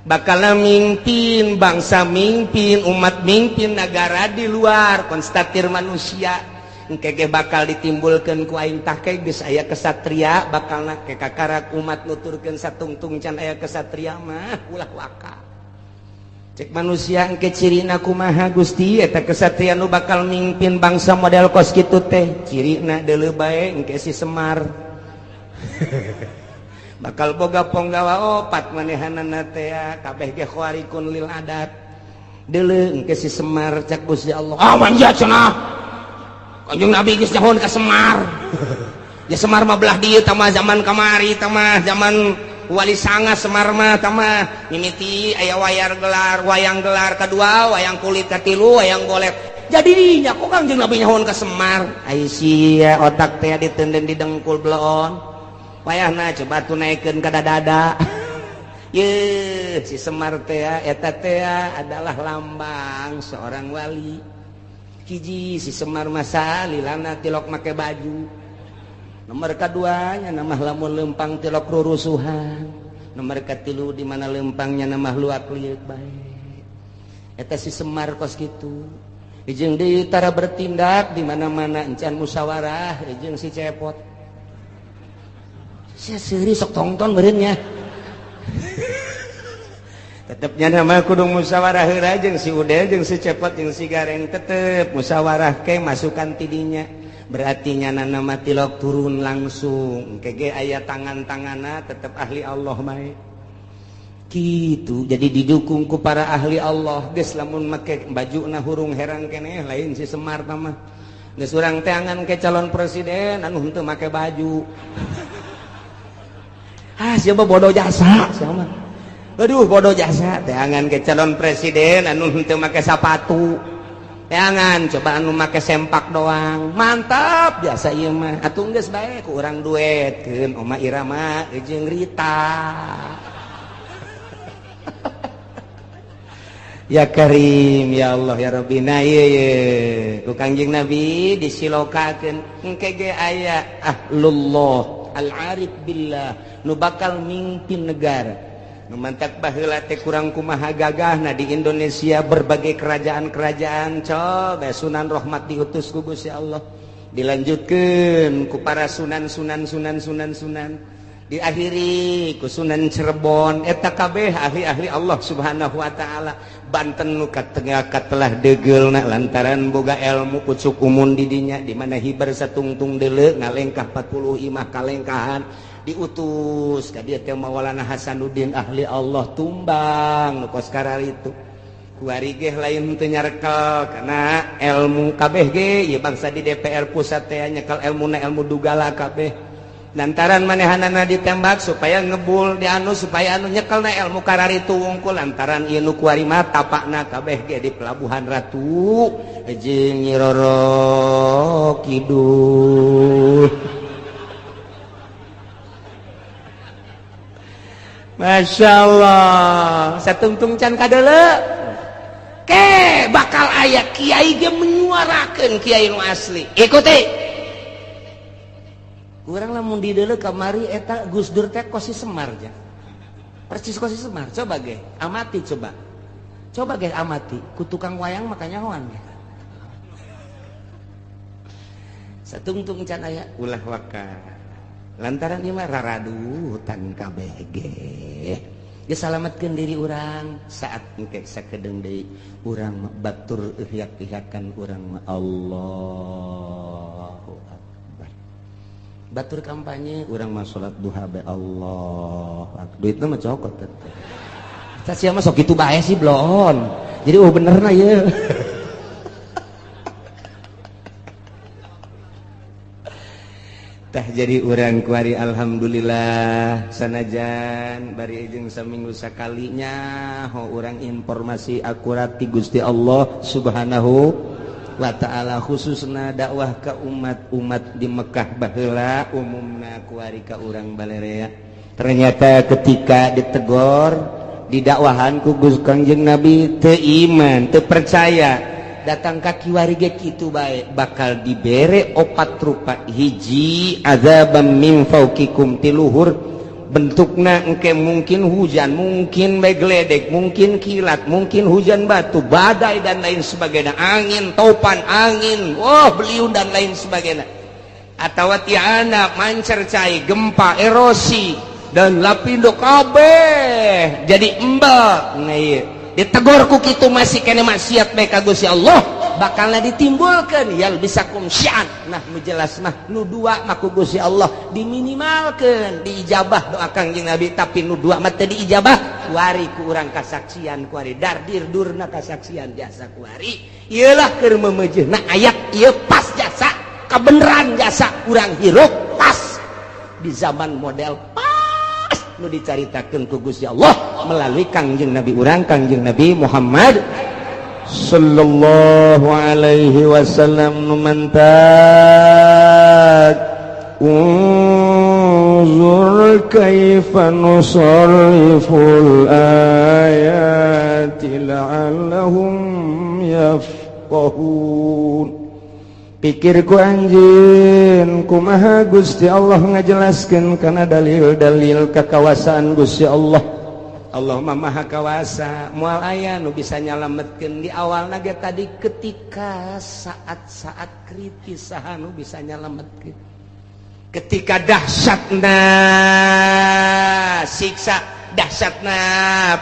Bakal mimpin bangsa, mimpin umat, mimpin negara di luar konstatir manusia. Engke ge bakal ditimbulkeun ku aing tah ke geus aya kesatria bakalna ke kakarak umat nuturkeun satungtung can aya kesatria mah ulah waka. Cek manusia engke cirina kumaha Gusti eta kesatria nu bakal mimpin bangsa model kos kitu teh cirina deuleu bae engke si Semar. Bakal boga ponggawa opat manehanana teh kabeh ge khawarikun lil adat. Deuleu engke si Semar cek Gusti Allah. Ah manja cenah. Kanjeng Nabi geus nyahoan ka Semar. Ya Semar mah belah dieu tah mah zaman kamari tah mah zaman Wali Sanga Semar mah tah mah mimiti aya wayar gelar, wayang gelar kadua, wayang kulit katilu, wayang golek. Jadi nya kok Kanjeng Nabi nyahoan ka Semar. Ai sia otak teh ditenden di dengkul bloon. Wayahna coba tuh naikeun ka dada. Ye si Semar teh eta teh adalah lambang seorang wali. Hiji si Semar masa lilana tilok make baju. Nomor kaduanya nama lamun lempang tilok rurusuhan. Nomor katilu di mana lempangnya nama luak liuk bae. Eta si Semar kos kitu. Jeung deui tara bertindak di mana-mana encan musyawarah jeung si Cepot. Sia seuri sok tongton meureun nya. Tetepnya nama kudu musyawarah heula jeung si Udel jeung si Cepot jeung si Gareng tetep musyawarah ke masukan tidinya. Berarti nyana nama tilok turun langsung kege aya tangan-tangana tetep ahli Allah bae. Kitu jadi didukung ku para ahli Allah geus lamun make bajuna hurung herang keneh lain si Semar tah mah. Geus urang teangan ke calon presiden anu henteu make baju. Ah siapa bodoh jasa siapa mah. Aduh bodoh jasa teangan ke calon presiden anu henteu make sapatu. Teangan coba anu make sempak doang. Mantap biasa ieu mah. Atuh geus bae ku urang duetkeun Oma Irama jeung Rita. Ya Karim ya Allah ya Rabbi. Nah ieu ye ku Kangjeng Nabi disilokakeun engke ge aya ahlullah al-arif billah nu bakal mimpin negara. Nu mantak baheula teh kurang kumaha gagahna di Indonesia berbagai kerajaan-kerajaan coba Sunan Rahmat diutus ku Gusti Allah dilanjutkeun ku para sunan sunan sunan sunan sunan diakhiri ku Sunan Cirebon eta kabeh ahli-ahli Allah Subhanahu wa taala. Banten nu katengah katelah deugeulna lantaran boga ilmu pucuk umun di dinya di mana hibar satungtung deuleu ngalengkah 40 imah kalengkahan diutus ka dieu teh Maulana Hasanuddin ahli Allah tumbang nu kos kararitu kuari ge lain teu nyarekel kana ilmu kabeh ge ieu bangsa di DPR pusat teh nyekel ilmuna ilmu dugala kabeh lantaran manehanana ditembak supaya ngebul di anu supaya anu nyekelna ilmu kararitu wungkul lantaran ieu nu kuari mah tapakna kabeh ge di Pelabuhan Ratu jeung Nyi Roro Kidul. Masya Allah satungtung can kadeuleu ke bakal aya kiai ge menyuarakeun kiai nu asli ikuti kurang lamun dideuleu kamari eta Gus Dur teh kos si Semar ja persis kos si Semar coba ge amati coba coba ge amati ku tukang wayang makanya hoan ge satungtung can aya ulah waka lantaran ieu mah raradutan kabeh ge geus salametkeun diri urang saat engke sakedeung deui urang batur ihyak-ihyakan urang mah Allahu akbar batur kampanye urang mah salat duha bae Allah duitna mah cokot teh tah sia mah sok kitu bae sih bloon jadi oh benerna ieu. Tah jadi urang kuari alhamdulillah sanajan bari jeung saminggu sakalinya ho urang informasi akurat ti Gusti Allah Subhanahu wa taala khususna dakwah ka umat-umat di Mekah baheula umumna kuari ka urang balerea. Ternyata ketika ditegor Didakwahan ku Gus Kangjeng Nabi, teu iman, teu percaya. Datang ka kiwari ge kitu bae, bakal dibere opat rupa. Hiji, azabam min fauqikum, ti luhur bentukna engke, mungkin hujan, mungkin bae geledek, mungkin kilat, mungkin hujan batu, badai, dan lain sebagainya, angin topan, angin, wah, beliung, dan lain sebagainya, atau tiana mancer cai, gempa, erosi, dan lapindo kabeh jadi embel. Nah, iya. Ditegor ku kitu masih kene maksiat bae ka Gusti Allah, bakalna ditimbulkeun yalbisakum syi'an. Nah, nu jelas mah nu dua mah ku Gusti Allah diminimalkeun diijabah doa Kangjeng Nabi, tapi nu dua mah teu diijabah. Kuari ku urang kasaksian, kuari dardir durna kasaksian jasa kuari. Ieulah keur memeujeuhna ayat ieu pas jasa kebenaran, jasa urang hirup pas di zaman model pas nu dicaritakeun ku Gusti Allah melalui Kangjeng Nabi urang, Kangjeng Nabi Muhammad sallallahu alaihi wasallam. Nu mantak unzur kaifa nusarriful ayati la'allahum yafqahun. Pikir ku anjeun, kumaha Gusti Allah ngajelaskeun kana dalil-dalil kekawasaan Gusti Allah? Allah mah Maha Kawasa, moal aya nu bisa nyalametkeun. Di awal ge tadi, ketika saat-saat kritis, saha nu bisa nyalametkeun? Ketika dahsyatna siksa, dahsyatna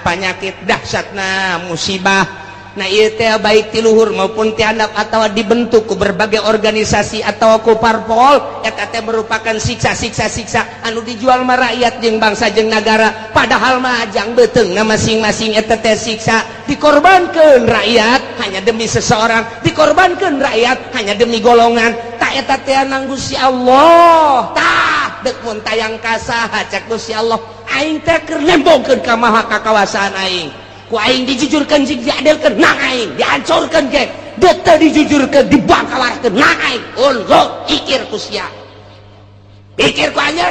penyakit, dahsyatna musibah. Nah, ieu teh baik ti luhur maupun ti handap atau dibentuk ku berbagai organisasi atau ku parpol, eta teh merupakan siksa-siksa, siksa anu dijual mah rakyat jeung bangsa jeung nagara, padahal mah jang beuteungna masing-masing. Eta teh siksa, dikorbankeun rakyat hanya demi seseorang, dikorbankeun rakyat hanya demi golongan. Tak eta teh nang Gusti Allah. Tah, dek mun tayang ka saha? Cek Gusti Allah, aing teh keur nembongkeun ka maha kakawasaan aing. Ku aing dijujurkan jeung diadilkeun nang aing, dihancurkeun ge dek teu dijujurkeun, dibangkawarkeun nang aing. Unzur, pikir ku sia, pikir ku anjeun,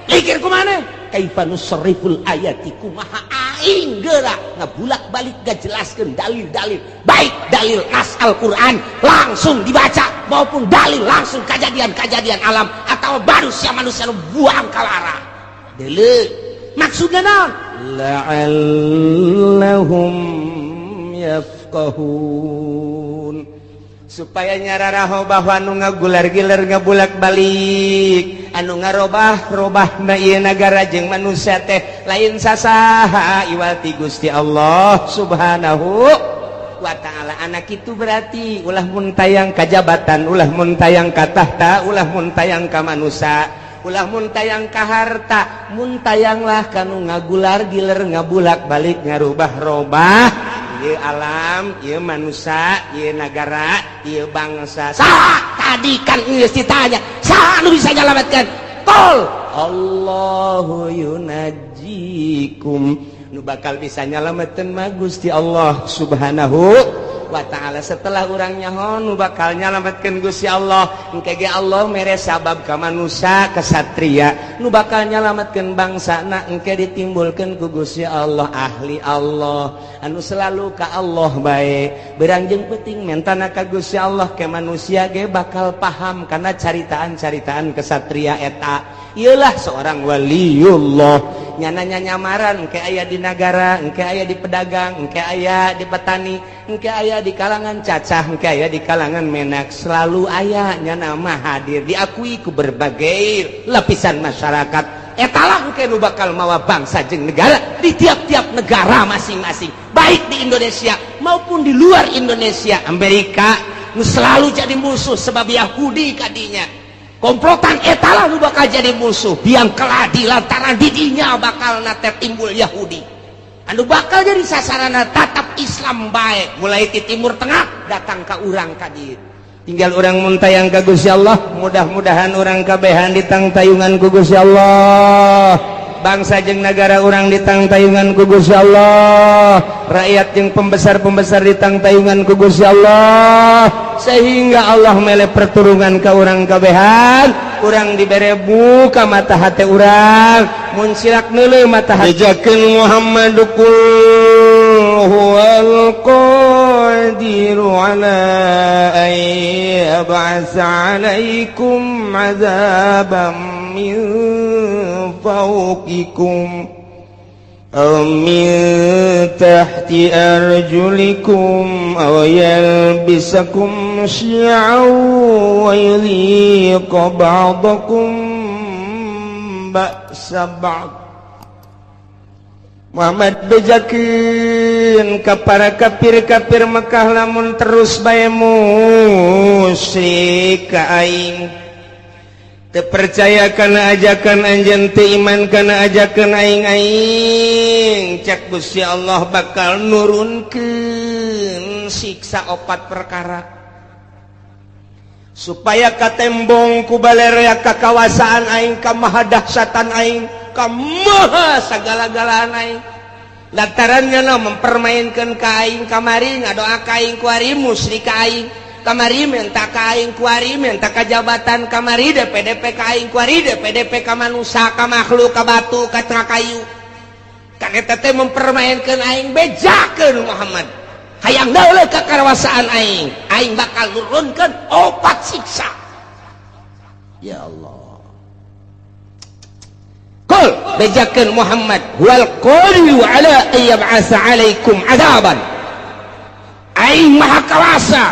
pikir ku maneh. Kaifa nusarriful ayati, kumaha aing geura ngabulak-balik ngajelaskeun dalil-dalil, baik dalil nas Al-Qur'an langsung dibaca maupun dalil langsung kejadian-kejadian alam atau manusia-manusia nu buang kalara. Deuleu, maksudnya naon? La'allahum yafqahun, supaya nyararaho bahwa anu ngagular-giler, ngabulak balik, anu ngarobah-robah na ieu nagara jeung manusia teh lain sasaha iwal ti Gusti Allah Subhanahu wa Ta'ala. Anak itu berarti ulah mun tayang ka jabatan, ulah mun tayang ka tahta, ulah mun tayang ka manusia, ulah mun tayang ka harta, mun tayanglah kanu ngagular giler, ngabulak balik, ngarubah-robah ieu alam, ieu manusia, ieu nagara, ieu bangsa. Saha tadi kan geus ditanya, saha nu bisa nyalametkeun? Qul Allahu yunajjikum. Nu bakal bisa nyalametkeun mah Gusti Allah Subhanahu wa Ta'ala. Setelah urang nyaho nu bakal nyalametkeun Gusti Allah, engke ge Allah mere sabab ka manusia kesatria nu bakal nyalametkeun bangsana. Engke ditimbulkeun ku Gusti Allah ahli Allah anu selalu ka Allah bae, berang jeung penting mentana ka Gusti Allah, ke manusia ge bakal paham karena caritaan-caritaan kesatria eta. Iyalah, seorang waliullah nyana nyamaran engke aya di nagara, engke aya di pedagang, engke aya di petani, engke aya di kalangan cacah, engke aya di kalangan menak, selalu aya nyana mah hadir, diakui ku berbagai lapisan masyarakat. Etalah engke nu bakal mawa bangsa jeung negara di tiap-tiap negara masing-masing, baik di Indonesia maupun di luar Indonesia. Amerika nu selalu jadi musuh sebab Yahudi kadinya komplotan, etalah nu bakal jadi musuh biang keladi lantaran didinya bakal nate timbul Yahudi anu bakal jadi sasarana tatap Islam baik, mulai di Timur Tengah datang ke urang ka dieu. Tinggal urang mun tayang ka Gusti Allah. Mudah-mudahan urang kabehan ditangtayungan ku Gusti Allah, bangsa jeung negara urang ditangtayungan ku Gusti Allah, rakyat jeung pembesar-pembesar ditangtayungan ku Gusti Allah, sehingga Allah mere perturungan ka urang kabehan, urang dibere buka mata hati urang. Mun silak neuleuh matahari. Bejakeun Muhammad qul huwal qadiru ala an yab'atsa 'alaikum 'adzaban min fawqikum aw min tahti arjulikum aw yalbisakum syi'an wa yudhiqa ba'dakum ba'sa ba'd. Muhammad bejakeun ka para kafir-kafir Mekah lamun terus bae musyrik ka aing, teu percaya kana ajakan anjeun, teu iman kana ajakan aing, aing cek Gusti Allah bakal nurunkeun siksa opat perkara supaya katembong ku balerea kakawasaan aing, ka mahadahsyatan aing, ka maha sagala-galaan aing. Lantarannya no mempermainkan ka aing, kamari ngadoa ka aing, kuari musyrik ka aing, kamari minta ka aing, kuari minta ka jabatan, kamari DPDP ka aing, kuari DPDP ka manusia, ka makhluk, ka batu, ka kayu. Kan eta teh mempermainkan aing. Bejakeun Muhammad, hayang dauleuh kakawasaan aing, aing bakal nurunkeun opat siksa. Ya Allah. Qul, bejakeun Muhammad, huwal qadiru ala an yab'atsa 'alaikum 'adzaban, aing maha kawasa,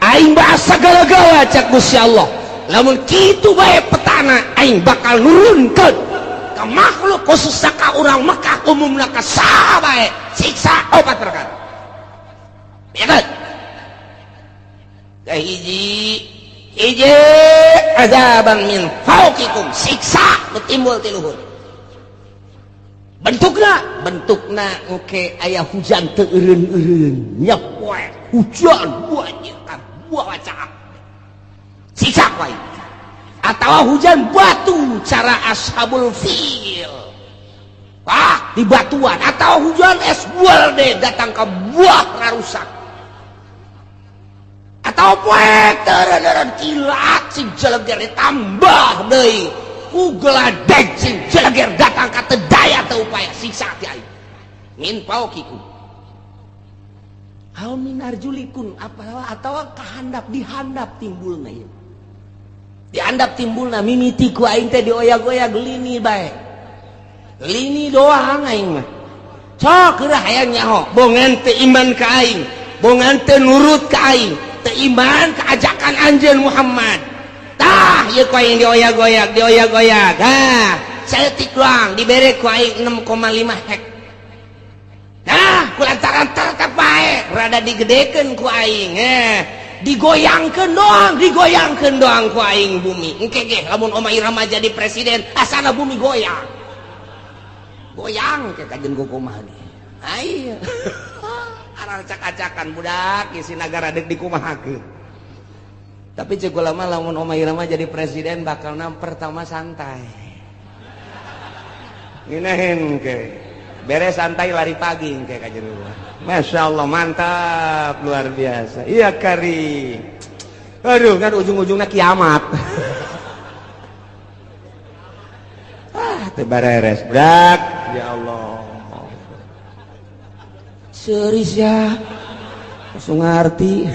aing maha sagala-gala cak Gusti Allah. Lamun kitu bae petana, aing bakal nurunkeun ka makhluk, khususna ka urang Mekah, umumna ka saha bae, siksa opat perkara. Ya kan? Kahiji hiji, azaban min fauqikum, siksa nu timbul ti luhur. Bentukna, bentukna oke aya hujan teu eureun-eureun nyepoe hujan banjir ka buah caak, siksa wae, atawa hujan batu cara ashabul fil, ah di batuan, atau hujan es bual deh datang ke buah ngarusak, atau poek teureun kilat sing jeleger ditambah deui ku geladeg sing jeleger datang ka teu daya teu upaya, siksa ti aing min fauqikum aw min arjulikum, apa atau kahandap, dihandap timbulna ieu, dihandap timbulna mimiti ku aing teh dioyag-oyag lini bae, lini doang. Aing mah sok geura hayang nyaho, bongan teu iman ka aing, bongan teu nurut ka aing, teu iman ka ajakan anjeun Muhammad, tah ieu ku aing dioyag-oyag, dioyag-oyag. Ha, saeutik doang dibere ku aing 6,5 hek. Nah, ku lantaran tetep bae rada digedekeun ku aing, digoyangkeun doang, digoyangkeun doang ku aing bumi. Engke ge lamun Oma Irama jadi presiden, asana bumi goyang goyang ke kajen kumaha ge. Ayo acak-acakan budak isi nagara dek dikumahakeun. Tapi cek ulama, lamun Oma Irama jadi presiden bakal pertama santai, nginahin ke beres santai lari pagi ke kajen. Masya Allah, mantap, luar biasa. Iya kari, aduh kan ujung-ujungnya kiamat. Ah teu bareres budak. Ya Allah, serius ya, langsung ngerti.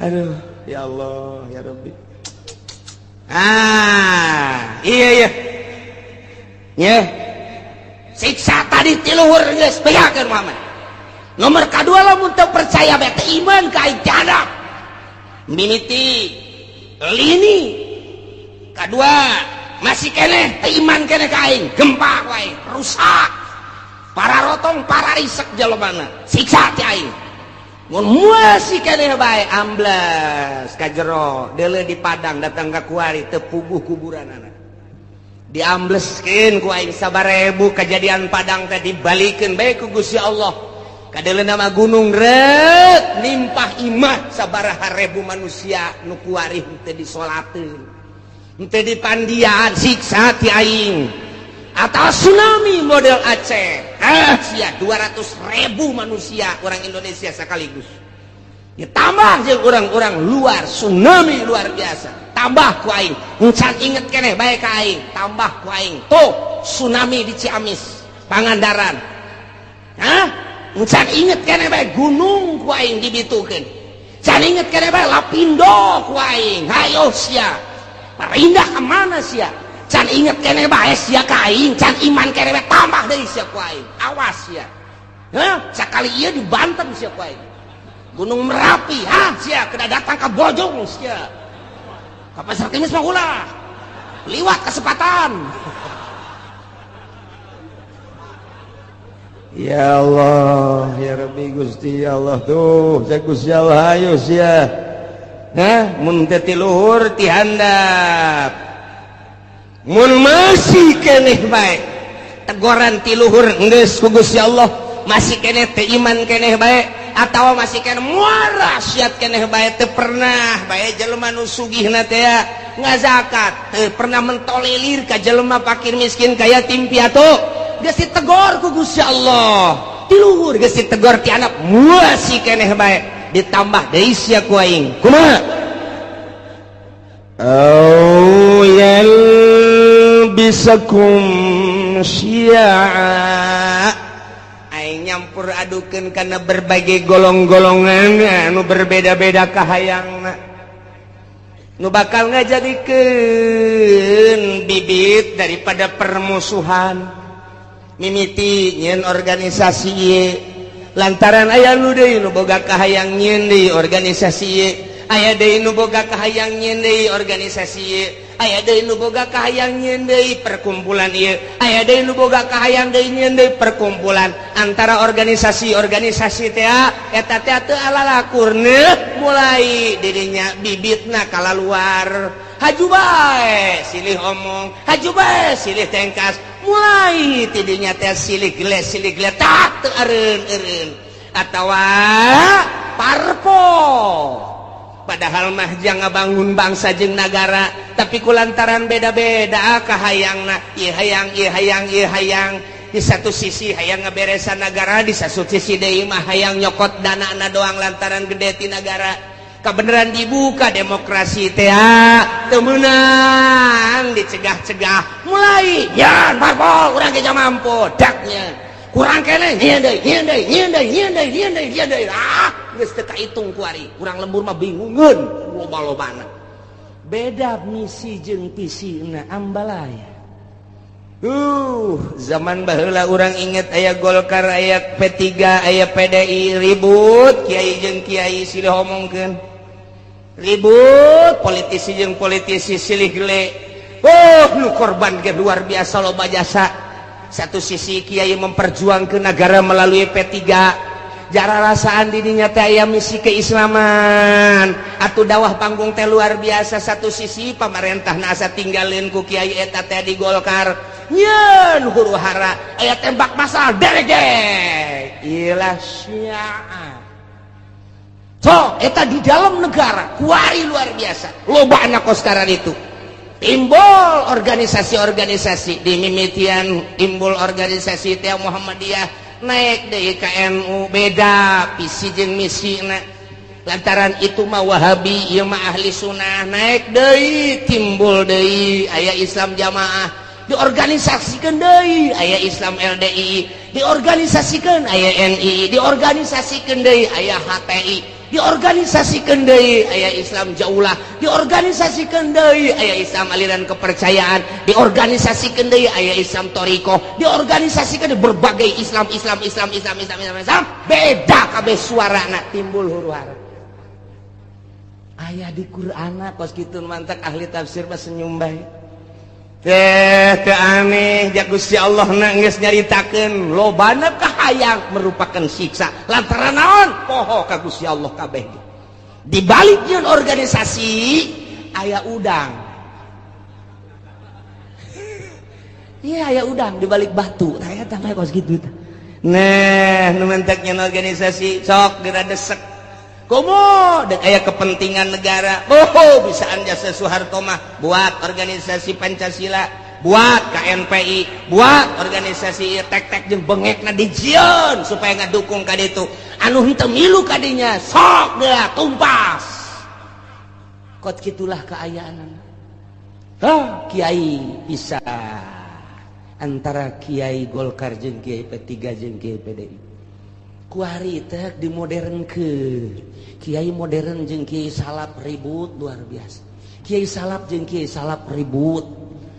Aduh ya Allah ya Rabbi. Ah iya iya ya, siksa tadi ti luhur geus bejakeun Muhammad. Nomor kadua, lamun teu percaya bae, teu iman ka aing, jadap mimiti lini. Kadua, masih keneh teu iman keneh ka aing, gempa wae rusak, para rotong, para risek jelema, siksa ti aing. Mun masih keneh bae, ambles ka jero deuleu di padang datang ka kuari teu puguh kuburanana, diambleskeun ku aing sabarebu. Kejadian padang teh dibalikeun bae ku Gusti Allah, kadeuleu nama gunung reut nimpah imah sabaraha ribu manusia nu kuari teu disolateun, teu dipandian, siksa ti aing. Atau tsunami model Aceh, ah sia 200.000 manusia orang Indonesia sekaligus ditambah jeung orang-orang luar, tsunami luar biasa. Tambah ku aing. Encan inget keneh bae ka aing, tambah ku aing. Tuh, tsunami di Ciamis, Pangandaran. Hah? Encan inget keneh bae, gunung ku aing dibitukeun. Can inget keneh bae, Lapindo ku aing. Hayo sia. Pindah ke mana sia? Can inget keneh bae sia ka aing, can iman keneh bae, tambah deui sia ku aing. Awas sia. Hah? Sakali ieu di Banten sia ku aing. Gunung Merapi, ha sia kena datang ke Bojong sia. Ka Pasar Kemis mah ulah. Liwat kesempatan. Ya Allah, ya Rabbi Gusti ya Allah tuh, saya Gusti Allah ayo sia. Hah, mun teu ti luhur ti handap. Mun masih keneh bae tegoran ti luhur geus ku Gusti Allah, masih keneh teu iman keneh bae atawa masih keneh muara siat keneh bae, teu pernah bae jelema nu sugihna teh ngazakat, teu pernah mentolerir ka jelema fakir miskin ka yatim piatu, geus ditegor ku Gusti Allah ti luhur, geus ditegor ti anak, masih keneh bae ditambah deui sia ku aing. Kumaha? Au yalbisakum syi'a, aing nyampur adukeun kana berbagai golong-golongan anu berbeda-beda kahayangna nu bakal ngajadikeun bibit daripada permusuhan. Mimiti nyeun organisasi ieu lantaran aya nu deui nu boga kahayang nyeun deui organisasi ieu, aya deui nu boga kahayang nyeun deui organisasi ieu, aya deui nu boga kahayang nyeun deui perkumpulan ieu, aya deui nu boga kahayang deui nyeun deui perkumpulan. Antara organisasi-organisasi teh eta teh teu alalakurna, mulai dirinya bibitna kalaluar, haju bae silih omong, haju bae silih tengkas, mulai tidinya teh silih geles silih geletak teu eureun-eureun atawa parpol. Padahal mah jang ngabangun bangsa jeung nagara, tapi kulantaran beda-beda kahayangna, ieu hayang ieu hayang ieu hayang, di satu sisi hayang ngaberesan nagara, di satu sisi deui mah hayang nyokot danana doang lantaran gede ti nagara. Kabeneran dibuka demokrasi teh teu meunang, dicegah-cegah, mulai ya parpol urang ge mampu daknya kurang keneh nyieun deui nyieun deui nyieun deui nyieun deui nyieun deui nyieun deui, ah geus teu kaitung kuari. Urang lembur mah bingungeun loba-lobana, beda misi jeung visina ambalaya. Zaman baheula urang inget aya Golkar, aya P3, aya PDI, ribut kiai jeung kiai silih omongkeun, ribut politisi jeung politisi silih gele. Oh, nu korban ge luar biasa loba jasa. Satu sisi kiai memperjuangkeun negara melalui P3, jara rasaan dirinya teh aya misi keislaman atau dakwah panggung teh luar biasa. Satu sisi pamarentah asa tinggalin ku kiai eta teh di Golkar nyeun huru hara, aya tembak masal derege ilah syiah. So eta di dalam negara kuari luar biasa loba anak koskaran itu timbul organisasi-organisasi di mimitian, timbul organisasi teh Muhammadiyah, naik deui ka NU, beda visi jeung misina lantaran itu mah Wahabi ieu mah ahli sunnah, naik deui timbul deui aya Islam jamaah, diorganisasikeun deui aya Islam LDI, diorganisasikeun aya NI, diorganisasikeun deui aya HTI, diorganisasikeun deui aya Islam Jaulah, diorganisasikeun deui aya Islam aliran kepercayaan, diorganisasikeun deui aya Islam thoriqoh, diorganisasikeun berbagai Islam Islam Islam Islam Islam Islam Islam, beda kabeh suarana, timbul huru hara. Aya di Qur'ana kos kitu, mantak ahli tafsir mah senyum bae teh teu aneh ja Gusti Allah na geus nyaritakeun lobana kahayang merupakan siksa lantaran naon poho ka Gusti Allah kabeh. Di balik nyeun organisasi aya udang. Iya aya udang di balik batu. Tah eta mah kos kitu tah. Nah, nu mentek nyeun organisasi sok geura desek. Komo dek aya kepentingan negara. Oh, bisaan jasa Soeharto mah buat organisasi Pancasila, buat KNPI, buat organisasi tek-tek jeung bengekna dijieun supaya ngadukung ka ditu. Anu henteu milu ka dinya sok geura tumpas. Kot kitulah keayaan. Hah, kiai bisa antara kiai Golkar jeung kiai P3 jeung kiai PDI. Kuari teh dimodernkeun. Kiai modern jeung kiai salaf ribut luar biasa. Kiai salaf jeung kiai salaf ribut.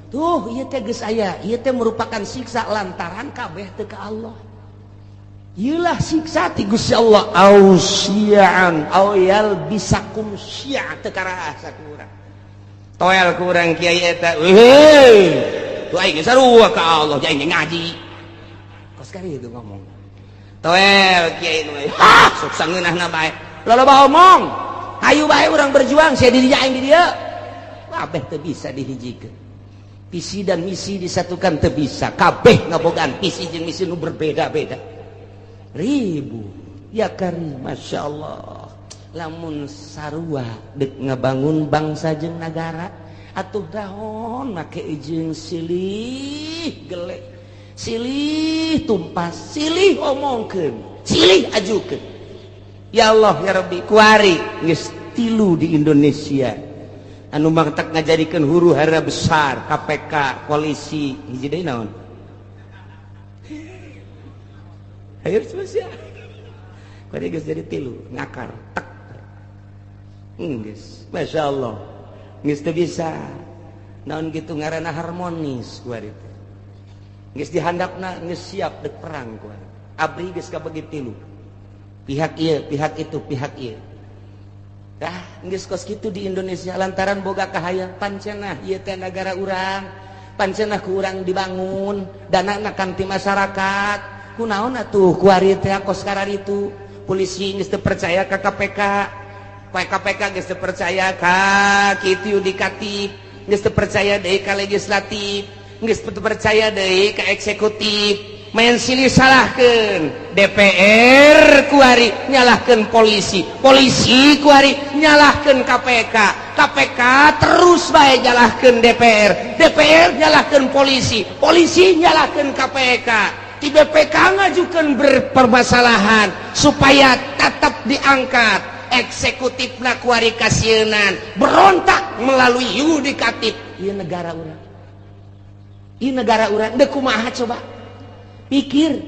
Tuh ieu teh geus aya, ieu teh merupakan siksa lantaran kabeh teu ka Allah. Ieulah siksa ti Gusti Allah au syi'an au yalbisakum syi'a teu karasa ku urang. Toel ku urang kiai eta. Heuh. Tuh aing sarua ka Allah, aing ngaji. Kos kali itu ngomong. Toel kiai nu ha sok sangeunahna bae. Loba omong. Hayu bae urang berjuang sia di dinya aing di dieu. Kabeh teu bisa dihijikeun. Visi dan misi disatukan teu bisa. Kabeh ngabogaan visi jeung misi nu berbeda-beda. Ribu ya karim, Masya Allah. Lamun sarua dek ngebangun bangsa jeung nagara atuh dahon make jeung silih gelek, silih tumpas, silih omongkeun, silih ajukeun. Ya Allah ya Rabbi, kuari geus tilu di Indonesia anu mangtak ngajadikeun huru hara besar, KPK, polisi, hiji deui naon? Ayo terus ya. Kuari geus jadi tilu, ngakar, tek. Geus, Masya Allah. Geus teu bisa. Naon gitu ngaranna harmonis kuari teh. Geus dihandapna geus siap dek perang kuari. Abri geus kabagi tilu. Pihak ieu, pihak itu, pihak ieu. Tah, geus kos kitu di Indonesia lantaran boga kahayang pancenah ieu teh nagara urang, pancenah ku urang dibangun, danana kan ti masyarakat. Kunaon atuh kuari teh kos kararitu. Polisi geus teu percaya ka KPK. KPK geus teu percaya ka kitu yudikatif, geus teu percaya deui ka legislatif, geus teu percaya deui ka eksekutif. Main silih salahkeun DPR kuari nyalahkeun polisi, polisi kuari nyalahkeun KPK, KPK terus bae nyalahkeun DPR, DPR nyalahkeun polisi, polisi nyalahkeun KPK. Di BPK ngajukan berpermasalahan supaya tetap diangkat. Eksekutif kuari kasieunan berontak melalui yudikatif. Ieu negara urang, ieu negara urang deuk kumaha coba pikir.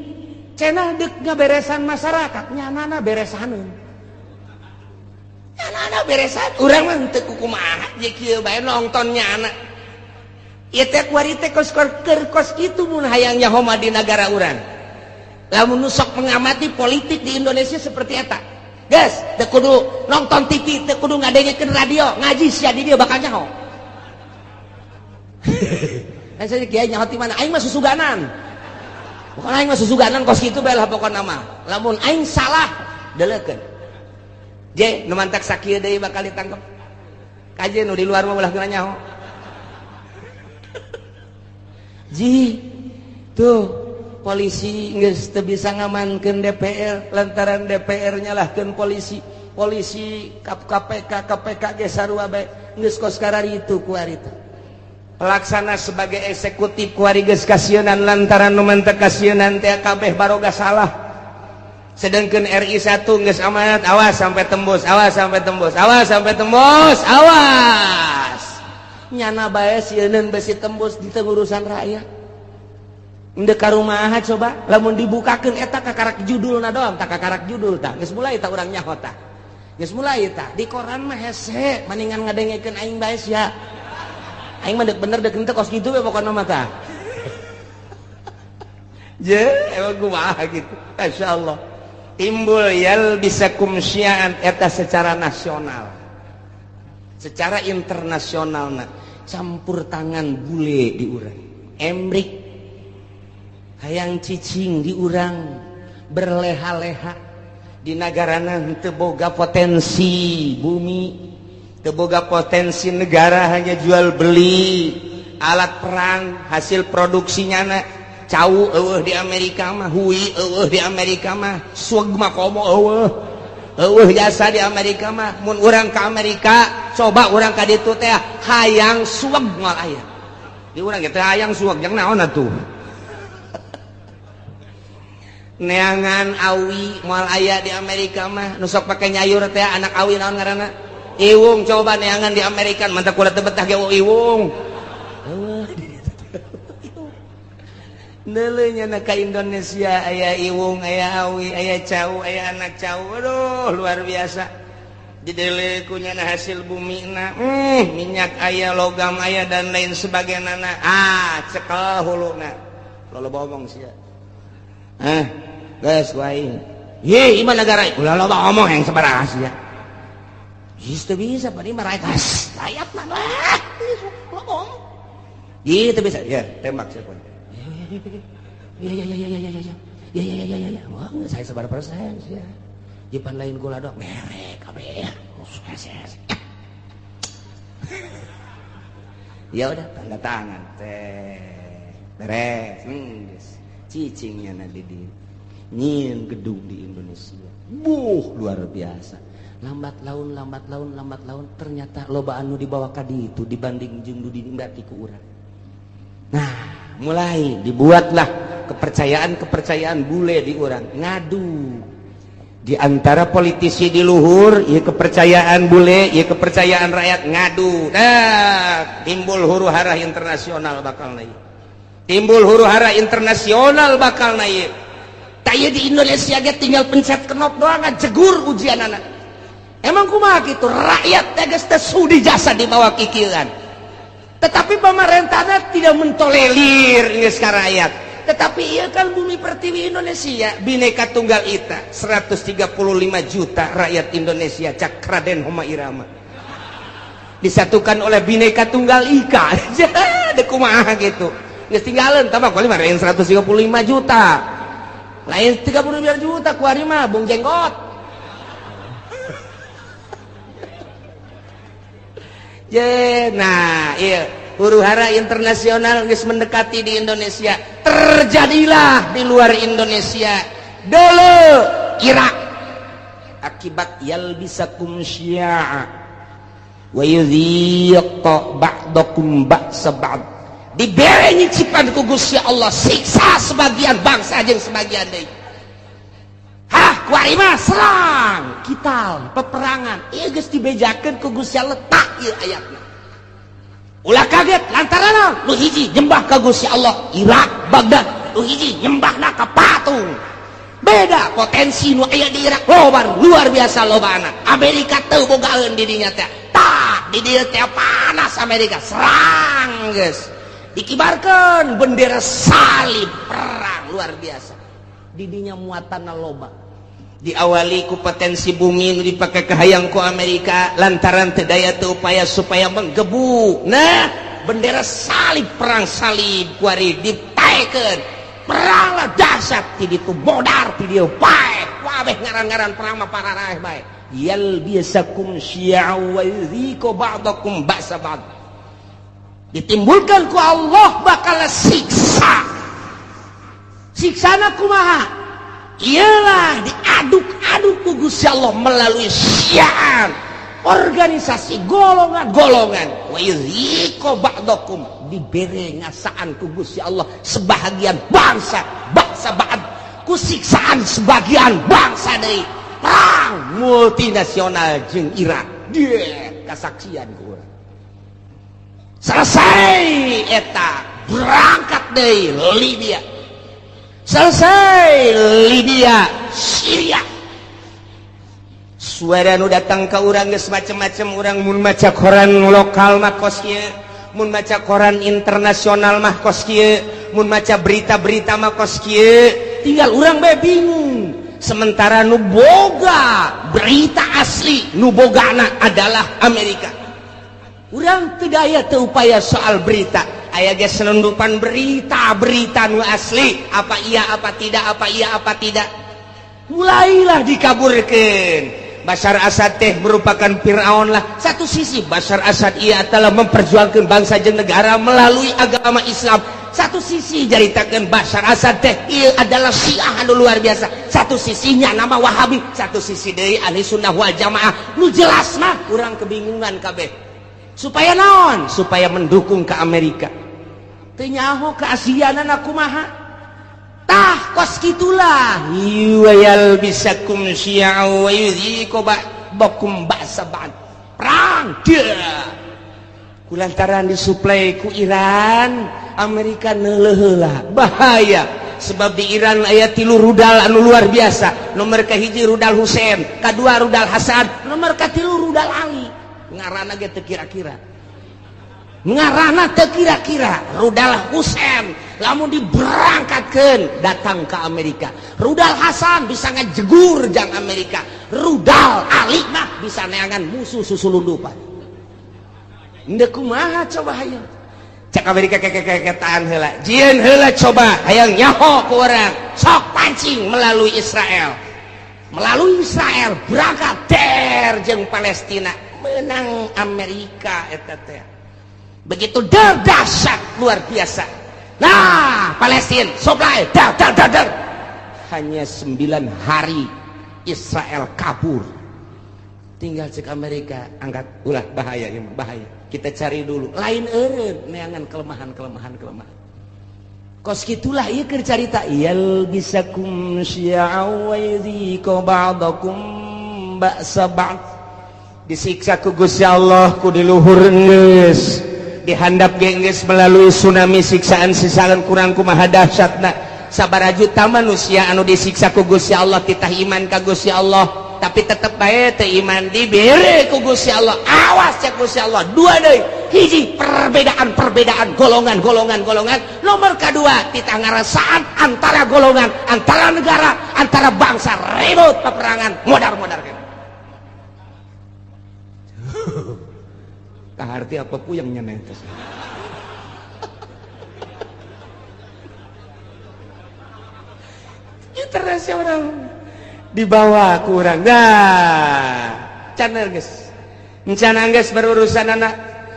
Cenah deuk ngaberesan masyarakat, nyanana beresaneun, nyanana beresan. Urang mah teu kumaha je kieu bae nonton nyana. Ieu teh kuari teh kos keur kos kitu mun hayang nyaho mah di nagara urang. Lamun nu sok mengamati politik di Indonesia seperti eta. Geus, teu kudu nonton TV, teu kudu ngadengekeun radio, ngaji sia di dieu bakal nyaho. Kan saya kiai nyaho ti mana? Aing mah susuganan. Pokona aing mah susuganan kos kitu bae lah pokona mah. Lamun aing salah, deleukeun. Je, nu mantak sakieu deui bakal ditangkep. Kaje nu di luar mah ulah geuna nyaho. Ji, tuh polisi geus teu bisa ngamankeun DPR lantaran DPR nyalahkeun polisi, polisi KPK, KPK ge sarua bae geus kos kararitu kuari teh. Pelaksana sebagai eksekutif kuari geus kasieunan lantaran nu mantep kasieunan teh kabeh baroga salah. Sedangkan RI 1 geus amanat, awas sampai tembus, awas sampai tembus, awas sampai tembus, awas. Nyana bae sieuneun besi tembus di urusan rakyat. Ndek ka rumaha coba lamun dibukakeun eta kakarak judulna doang, tak kakarak judul tah. Geus mulai tah urang nyaho tah. Geus mulai tah di koran mah hese maningan ngadengekeun aing bae sia. Aing mah deuk bener deuk henteu kos kitu we pokona mah tah. Je, emang kumaha gitu. Masyaallah. Timbul yalbisakum syi'an eta secara nasional. Secara internasional nah, campur tangan bule di urang. Emrik hayang cicing di urang, berleha-leha di nagarana teu boga potensi bumi, teu boga potensi negara, hanya jual beli alat perang hasil produksinya na cau eueuh di Amerika mah, hui eueuh di Amerika mah, sueg mah komo eueuh. Eueuh jasa di Amerika mah. Mun urang ka Amerika coba urang ka ditu teh hayang sueg moal aya. Di urang ge teh hayang sueg jeung naon atuh. Neangan awi moal aya di Amerika mah. Nu sok pake nyayur teh anak awi naon ngaranna? Iwung coba neangan di Amerika, mantap kula teu betah ge iwung. Neuleuh na ka Indonesia aya iwung, aya awi, aya cau, aya anak cau. Aduh, luar biasa. Didele kunyana hasil bumi na, minyak aya, logam aya dan lain sebagainya. Ah, cekel huluna. Loba omong sia. Ah, geus wae. Ye, ieu negara ulah loba omong yang sabaraha sia. Geus teu bisa bari mah rakyat mah. Loba omong. Ieu teu bisa. Ya, tembak sia. Ya ya ya ya ya ya ya ya ya ya ya ya. Wah, saya sebar persen ya. Jipan lain gula dok merek kabeh. Ya udah tanda tangan teh. Beres. Cicingnya na di nyieun gedung di Indonesia. Buh, luar biasa. Lambat laun lambat laun lambat laun ternyata loba anu dibawa ka ditu dibanding jeung nu dinikmati ku urang. Nah, mulai dibuatlah kepercayaan-kepercayaan bule di urang ngadu di antara politisi di luhur, ya kepercayaan bule, ya kepercayaan rakyat ngadu. Nah, timbul huru hara internasional bakal naik. Timbul huru hara internasional bakal naik. Taya di Indonesia ge tinggal pencet knop doang jegur ujian anak. Emang kumaha kitu rakyat teh geus teu sudi jasa dibawa kikieuan. Tetapi pemerintahnya tidak mentolerir geus ka rakyat. Tetapi iya kan bumi pertiwi Indonesia Bhinneka Tunggal Ika 135 juta rakyat Indonesia cak Raden Rhoma Irama disatukan oleh Bhinneka Tunggal Ika. Dek kumaha gitu geus tinggalan tambah kuali mah 135 juta lain 35 juta kuari mah Bung Jenggot. Je, nah iya huru hara internasional geus mendekati di Indonesia, terjadilah di luar Indonesia dulu Irak akibat yalbisakum syi'a wa yudhiq ba'dakum ba'sa ba'd, dibere nyicipan ku Gusti Allah siksa sebagian bangsa jeung sebagian deui. Hah, kuari mah serang kital peperangan ieu geus dibejakeun ku Gusti Allah tak ieu ayatna. Ulah kaget lantaran nu hiji nyembah ka Gusti Allah Irak Baghdad, nu hiji nyembahna ka patung. Beda potensi nu aya di Irak loba luar biasa lobana. Amerika teu bogaeun di dinya teh. Tah di dieu teh panas Amerika serang geus. Dikibarkeun bendera salib perang luar biasa. Di dinya muatanna loba. Diawali ku potensi bumi nu dipake kahayang ku Amerika lantaran teu daya teu upaya supaya menggebu. Nah, bendera salib perang salib kuari ditaekeun. Peranglah dahsyat ti ditu modar ti dieu paeh. Kabeh ngaran-ngaran perang mah pararaeh bae. Yalbisakum syi'a wa yudhiqu ba'dakum ba'sa ba'd. Ditimbulkan ku Allah bakal siksa. Siksana kumaha? Ialah diaduk-aduk ku Gusti Allah melalui syiar organisasi golongan-golongan wa yudhiqu ba'dakum, dibere ngasaan ku Gusti Allah sebahagian bangsa bangsa ba'd ku siksaan sebagian bangsa deui perang multinasional jeung Irak. Dia kasaksian ku urang. Selesai eta berangkat deui Libya. Selesai Libya, Syria. Suara nu datang ke urang geus macem-macem. Urang mun maca koran lokal mah kos kieu, mun maca koran internasional mah kos kieu, mun maca berita-berita mah kos kieu. Tinggal urang bae bingung. Sementara nu boga berita asli nu bogana adalah Amerika. Urang teu daya teu upaya soal berita. Aya ge selundupan berita-berita nu asli, apa iya apa tidak, apa iya apa tidak. Mulailah dikaburkeun. Bashar Assad teh merupakan Fir'aun lah. Satu sisi Bashar Assad ia telah memperjuangkan bangsa jeung negara melalui agama Islam. Satu sisi jaritakeun Bashar Assad teh ieu adalah Syiah anu luar biasa. Satu sisinya nama Wahabi, satu sisi deui Ahli Sunnah wal Jamaah. Nu jelas mah urang kebingungan kabeh. Supaya naon? Supaya mendukung ke Amerika. Teu nyaho ke Asiana kumaha. Tah kos kitulah. Yal bisakum syi'a wa yudhiqu ba'dakum ba'sa ba'd. Perang dia kulantaran disuplai ku Iran, Amerika neuleuh heula bahaya sebab di Iran aya 3 rudal anu luar biasa. Nomor kahiji rudal Husein, kadua rudal Hasan, nomor katilu rudal Ali. Ngaranna ge teu kira-kira, ngaranna teu kira-kira. Rudal Husein lamun diberangkatkeun datang ke Amerika, rudal Hasan bisa ngajegur jang Amerika, rudal Ali mah bisa neangan musuh susulundupan. Ndek kumaha coba hayang cek Amerika kekekeketaan heula, jieun heula coba hayang nyaho ku urang, sok pancing melalui Israel, melalui Israel berangkat der jeung Palestina, menang Amerika eta teh. Begitu der dahsyat luar biasa. Nah, Palestina supply dar dar dar dar. Hanya 9 hari Israel kabur. Tinggal cek Amerika angkat ulah bahaya ya, bahaya. Kita cari dulu. Lain eureun neangan kelemahan-kelemahan kelemahan. Kos kitulah ieu keur carita yal bisakum syi'a wa yadhiku ba'dakum ba'sa ba'd. Disiksa ku Gusti Allah ku di luhur geus, dihandap ge geus melalui tsunami siksaan-siksaan kurang kumaha dahsyatna. Sabaraha juta manusia anu disiksa ku Gusti Allah titah iman ka Gusti Allah, tapi tetep bae teu iman dibere ku Gusti Allah. Awas cek Gusti Allah, dua deui, hiji perbedaan-perbedaan golongan-golongan golongan, nomor kedua titah ngarasaan antara golongan, antara negara, antara bangsa, ribut peperangan modar-modar kan. Kaharti apa puyeng nya teh. Internasional dibawa kurang dah channel geus rencana geus berurusan anak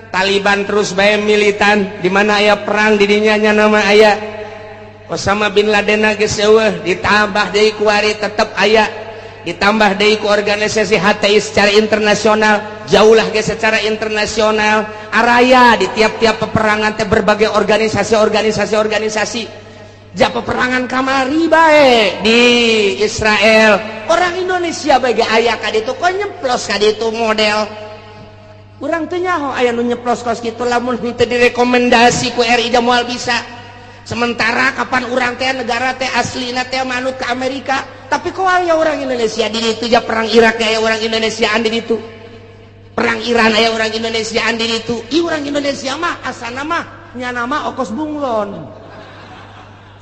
Taliban terus bae militan di mana aya perang di dinya nya nama aya Osama bin Laden geus eueuh ditambah deui kuari tetep aya ditambah deui ku organisasi HTI secara internasional jauhlah ge secara internasional araya di tiap-tiap peperangan teh berbagai organisasi-organisasi ja peperangan kamari bae di Israel orang Indonesia bagi aya ka ditu kok nyeplos ka ditu model urang teu nyaho aya nu nyeplos kos kitu lamun teu direkomendasi ku RI da moal bisa. Sementara kapan urang teh negara teh aslina teh manut ke Amerika, tapi kok aya orang Indonesia di ditu ja perang Irak aya orang Indonesiaan di ditu, perang Iran aya orang Indonesiaan di ditu. Ih orang Indonesia mah asana mah nyana mah okos bunglon.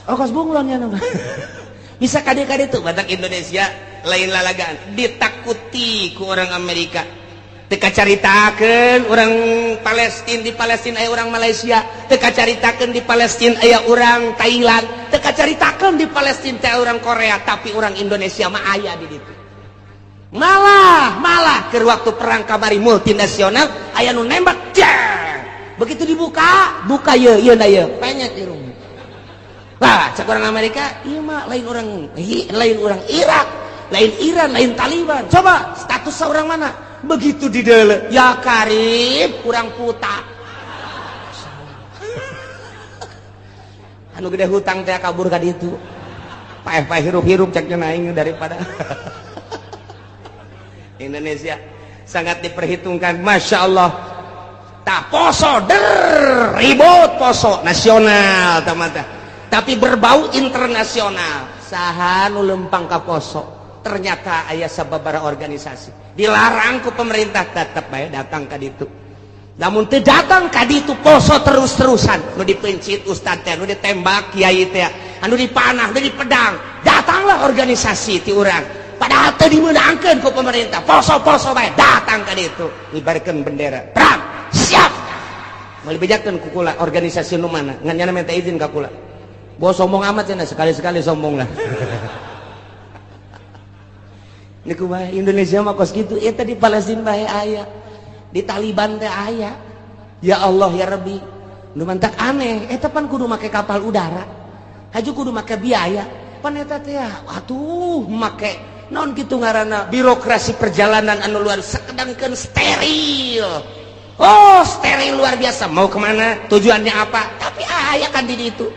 Okos bunglon ya nama. Bisa kade-kade tuh batak Indonesia lain lalagaan ditakuti ku orang Amerika. Teu kacaritakeun orang Palestina di Palestina aya orang Malaysia, teu kacaritakeun di Palestina aya orang Thailand, teu kacaritakeun di Palestina teh orang Korea, tapi orang Indonesia mah aya di ditu. Malah malah keur waktu perang kamari multinasional aya nu nembak jeng. Begitu dibuka, buka ye ieu na ye, penyet irung. Lah, cek orang Amerika, iya mah lain orang Irak, lain Iran, lain Taliban. Coba status orang mana? Begitu di dele, ya karib kurang puta. Anu gede hutang teh kabur ka ditu. Paeh-paeh hirup-hirup ceknya naing daripada Indonesia sangat diperhitungkan, masya Allah. Tak poso der ribut poso nasional teman-teman. Tapi berbau internasional. Saha nu lempang ka poso ternyata aya sababaraha organisasi dilarang ku pemerintah tetep bae datang ka ditu. Namun teu datang ka ditu poso terus-terusan, nu dipencit ustad teh, nu ditembak kiai teh, anu dipanah, nu dipedang, datanglah organisasi ti urang. Padahal teu dimeunangkeun ku pemerintah, poso-poso bae datang ka ditu, ngibarkeun bendera. Perang siap. Moal dibejakeun ku kula organisasi nu mana, ngan nyana minta izin ka kula. Bos sombong amat cenah, sekali-sekali sombong lah. Ini kumaha Indonesia mah kos kitu, eta di Palestina bae aya, di Taliban teh aya. Ya Allah ya Rabbi, nu mantak aneh, eta pan kudu make kapal udara. Haju kudu make biaya. Pan eta teh atuh make naon kitu ngaranna birokrasi perjalanan anu luar sakedangkeun steril. Oh, steril luar biasa. Mau kemana? Tujuannya apa? Tapi aya kan di ditu.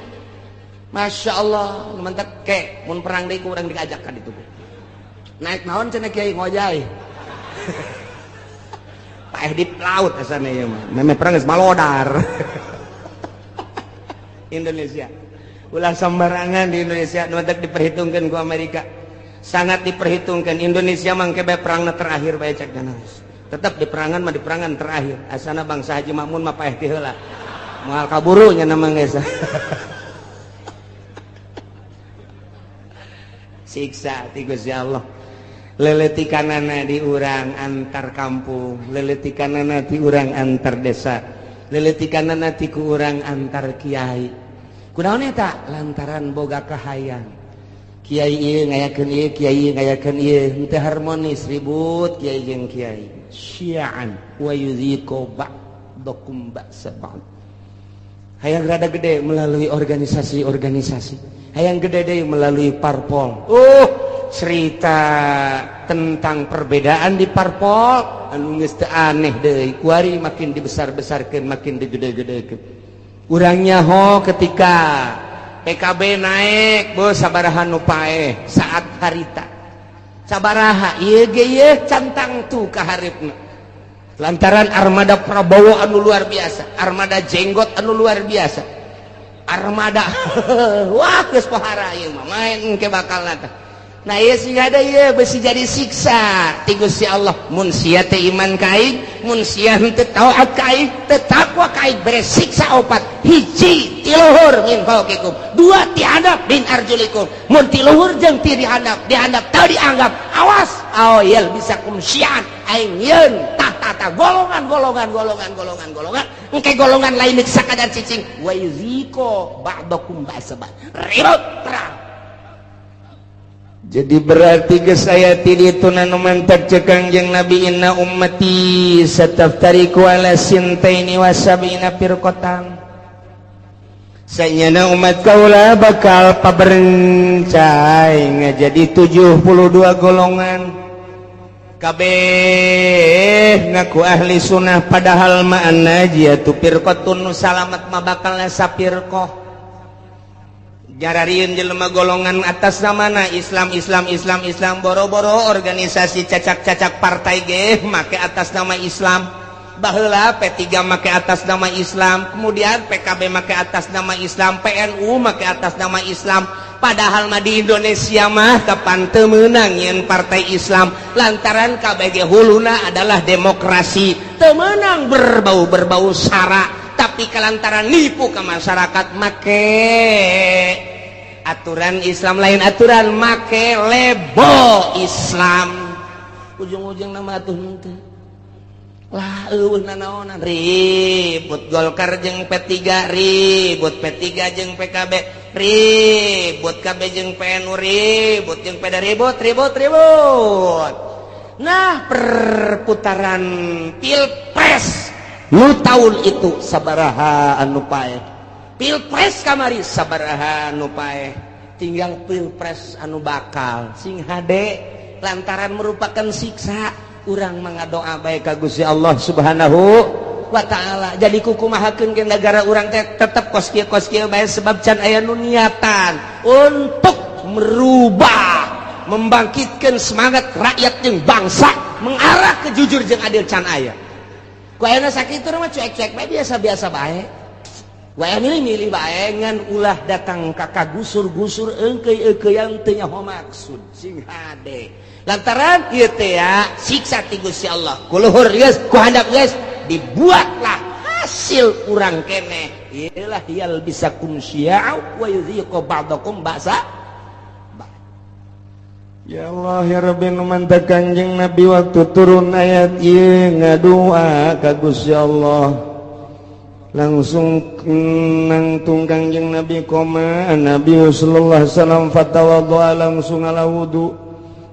Masya Allah, mantap ke, mun perang deui ku urang diajak ka ditu. Naik naon cenah kiai ngojay. Paeh di laut asana ieu mah. Memeh perang geus malodar. Indonesia. Ulah sembarangan di Indonesia nu diperhitungkan ku Amerika. Sangat diperhitungkan. Indonesia mangke bae perangna terakhir bae cek. Tetap di perangan mah di perangan terakhir. Asana bangsa Haji Makmun mah paeh ti heula. Moal kaburu nya nama geus. Siksa ti Gusti Allah. Leletikanana di urang antar kampung, leletikanana di urang antar desa, leletikanana ti ku urang antar kiai. Kunaon eta? Lantaran boga kahayang. Kiai ieu ngayakeun ieu, kiai ngayakeun ieu, henteu harmonis, ribut kiai jeung kiai. Syi'an wa yuziqu ba'dakum ba'sa ba'd. Hayang rada gede melalui organisasi-organisasi. Hayang gede deui melalui parpol. Cerita tentang perbedaan di parpol anu geus teu aneh deui. Kuari makin dibesar-besarkeun, makin digede-gedekeun. Urang nyaho ketika PKB naik, bos sabaraha nu paeh saat harita. Sabaraha ieu ge ieu cantang tu ka hareupeuna. Lantaran armada Prabowo anu luar biasa, armada jenggot anu luar biasa. Armada wah geus pohara ieu mah main engke bakal teh. Nah ieu sing ada ieu besi jadi siksa ti Gusti Allah. Mun sia teh iman ka aing, mun sia henteu taat ka aing, teu takwa ka aing, bere siksa opat. Hiji ti luhur min fauqikum, dua ti handap min arjulikum. Mun ti luhur jeung ti dihandap, dihandap teu dianggap, awas aw yalbisakum syi'an, aing yeun tah golongan golongan golongan golongan golongan engke golongan lain sakadar cicing wa yuziko ba'dakum ba'sa ba'd. Ribut perang. Jadi berarti geus aya ti ditu nu mantak cek Kangjeng Nabi inna ummati sataftariqu ala sintaini wa sab'ina firqatan. Sanyana umat kaula bakal paberencai ngajadi 72 golongan. Kabeh ngaku ahli sunnah padahal mah an-najiyatu firqatun, nu salamet mah bakal sapirqah. Jararieun jelema golongan atas namana Islam Islam Islam Islam, boro-boro organisasi cacak-cacak partai ge make atas nama Islam. Baheula P3 make atas nama Islam, kemudian PKB make atas nama Islam, PNU make atas nama Islam. Padahal mah di Indonesia mah kapan teu meunang nyeun partai Islam lantaran KBG huluna adalah demokrasi, teu meunang berbau-berbau sara, tapi kelantaran nipu ke masyarakat make aturan Islam, lain aturan make lebo Islam. Ujung-ujung nama atuh henteu lah eueuh nanaonan, ribut Golkar jeung P3, ribut P3 jeung PKB, ribut KB jeung PNU, ribut jeung PD, ribut ribut ribut. Nah, perputaran pilpres nu tahun itu sabaraha anu paeh, pilpres kamari sabaraha anu paeh, tinggal pilpres anu bakal sing hade lantaran merupakan siksa. Urang mangadoa bae ka Gusti Allah Subhanahu wa taala. Jadi kukumahakeun ke negara urang teh tetep kos kieu kos kieu bae sebab can aya nu niatan untuk merubah, membangkitkan semangat rakyat jeung bangsa mengarah ke jujur jeung adil can aya. Ku ayeuna sakitu mah cuek-cuek bae, biasa-biasa bae. Wae milih-milih bae ngan ulah datang ka kagusur-gusur eungkeuy-eungkeuyan teu nyaho maksud sing hade. Lantaran ieu teh ya siksa ti Gusti Allah. Ku luhur geus, ku handap geus, dibuatlah hasil urang keneh. Iyalah yalbisakum syi'a wa yudhiqu ba'dakum ba'sa. Ya Allah ya Rabbi, nu mantak Kangjeng Nabi waktu turun ayat ieu ngadua ka Gusti Allah. Langsung nangtung Kangjeng Nabi koma Nabi sallallahu alaihi wasallam fatawaddoa, langsung ngala wudu.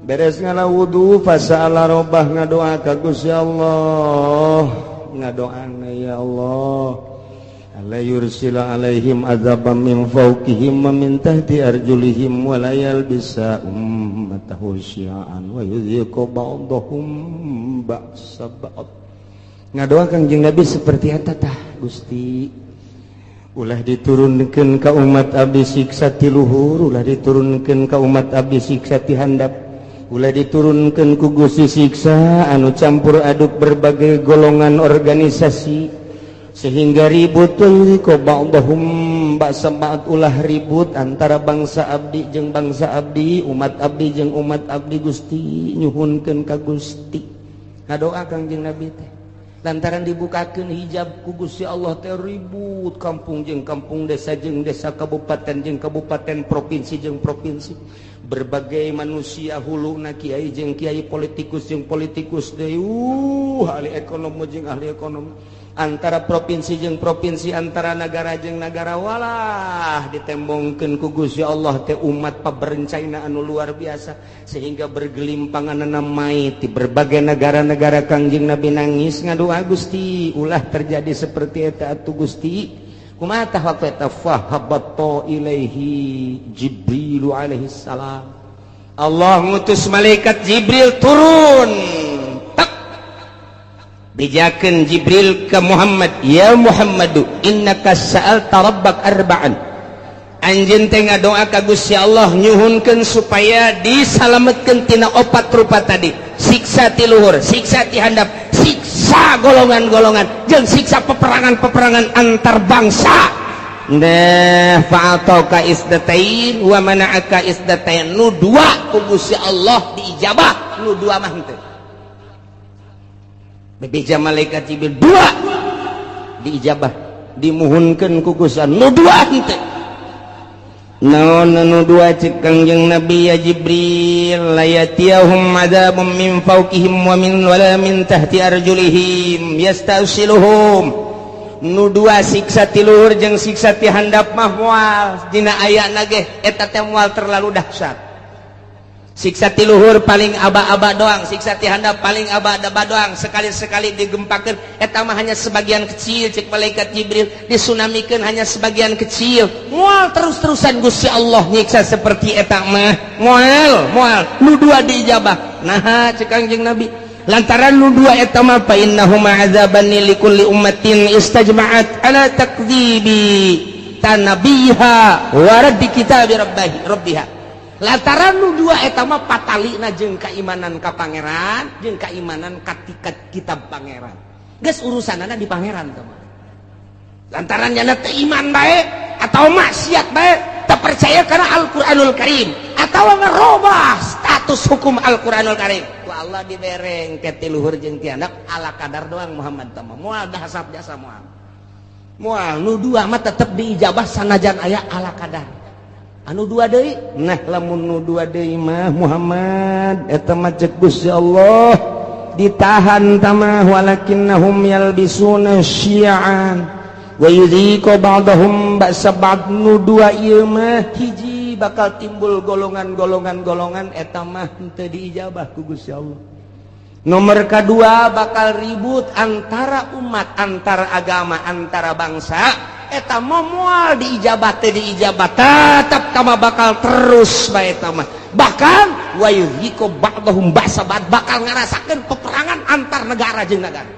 Beres ngala wudu fasa'ala robbah, ngadoa ka Gusti Allah. Ngadoana ya Allah alla yursila alaihim azaban min fawqihim wa min tahti arjulihim wa la yalbisa ummatahu syi'an wa yudhiqu ba'dahum ba'sa ba'd. Ngadoa Kangjeng Nabi seperti eta tah, Gusti ulah diturunkeun ka umat abdi siksa ti luhur, ulah diturunkeun ka umat abdi siksa ti handap. Ulah diturunkan ku Gusti siksa anu campur aduk berbagai golongan organisasi sehingga ribut. Ko ba'dahum ba'sa ba'd, ulah ribut antara bangsa abdi jeung bangsa abdi, umat abdi jeung umat abdi. Gusti, nyuhunkeun ka Gusti, ngadoa Kangjeng Nabi teh lantaran dibukakeun hijab ku Gusti Allah teh ribut kampung jeung kampung, desa jeung desa, kabupaten jeung kabupaten, provinsi jeung provinsi, berbagai manusia hulu na kiai jeung kiai, politikus jeung politikus deui, ahli ekonomi jeung ahli ekonomi, antara provinsi jeung provinsi, antara negara jeung negara. Walah, ditembongkeun ku Gusti Allah teh umat paberencana anu luar biasa sehingga bergelimpangan mayit di berbagai negara-negara. Kangjeng Nabi nangis, ngadoa, "Gusti, ulah terjadi seperti eta atuh, Gusti." Kumaha tah waktu eta? Fahabatta ilaihi Jibril alaihi salam. Allah ngutus malaikat Jibril turun. Bejakeun Jibril ke Muhammad, "Ya Muhammadu, innaka sa'alta rabbak arba'an." Anjeun teh ngadoa ka Gusti Allah, nyuhunkeun supaya disalametkeun tina opat rupa tadi, siksa ti luhur, siksa ti handap, siksa golongan-golongan, jeung siksa peperangan-peperangan antar bangsa. Nah, fa'atauka isdatain wa mana'aka isdatain. Nu dua ku Gusti Allah diijabah, nu dua mah henteu. Bebeja malaikat Jibril, dua diijabah, dimuhunkeun ku Gusti, nu dua henteu. Naon nu dua, cek Kangjeng Nabi? "Ya Jibril, la yatiyahum adzabun min fawqihim wa min wala min tahti arjulihim yastasiluhum." Nu dua, siksa ti luhur jeung siksa ti handap mah moal dina ayana ge eta teh moal terlalu dahsyat. Siksa ti luhur paling aba-aba doang, siksa ti handap paling aba-aba doang, sekali-sekali digempakeun eta mah hanya sebagian kecil. Cek malaikat Jibril, disunamikeun hanya sebagian kecil, moal terus-terusan Gusti Allah nyiksa seperti eta mah, moal moal. Nu dua diijabah, nah, cek Kangjeng Nabi, lantaran nu dua eta mah fa innahuma azabani likulli ummatin istajma'at ala takdzibi tanabiha wa raddi kitabi rabbihi rabbiha. Lantaran nu dua eta mah patalina jeung keimanan ka pangeran jeung keimanan ka kitab pangeran, geus urusanana di pangeran teh mah. Lantaran nyana teu iman bae atau maksiat bae, tak percaya karena Al-Qur'anul Karim atau ngerubah status hukum Al-Qur'anul Karim, ku Allah dibereng ke ti luhur jeung ti handap ala kadar doang. Muhammad teh mah moal dahasap jasa, moal moal. Nu dua mah tetep diijabah sanajan aya ala kadar. Anu dua deui, nah, lamun nu dua deui mah, Muhammad, eta mah cek Gusti Allah ditahan tamah, walakinnahum yalbisuna syi'an wa yudhiqu ba'dahum ba'sa ba'd. Nu dua ieu mah, hiji, bakal timbul golongan-golongan golongan, eta mah henteu diijabah ku Gusti Allah. Nomor kedua, bakal ribut antara umat, antara agama, antara bangsa, eta mah moal diijabah teh, diijabah tetap tama, bakal terus bae eta mah. Bahkan wa yudhiqu ba'dahum ba'sa ba'd, bakal ngarasakeun peperangan antar negara jeung negara.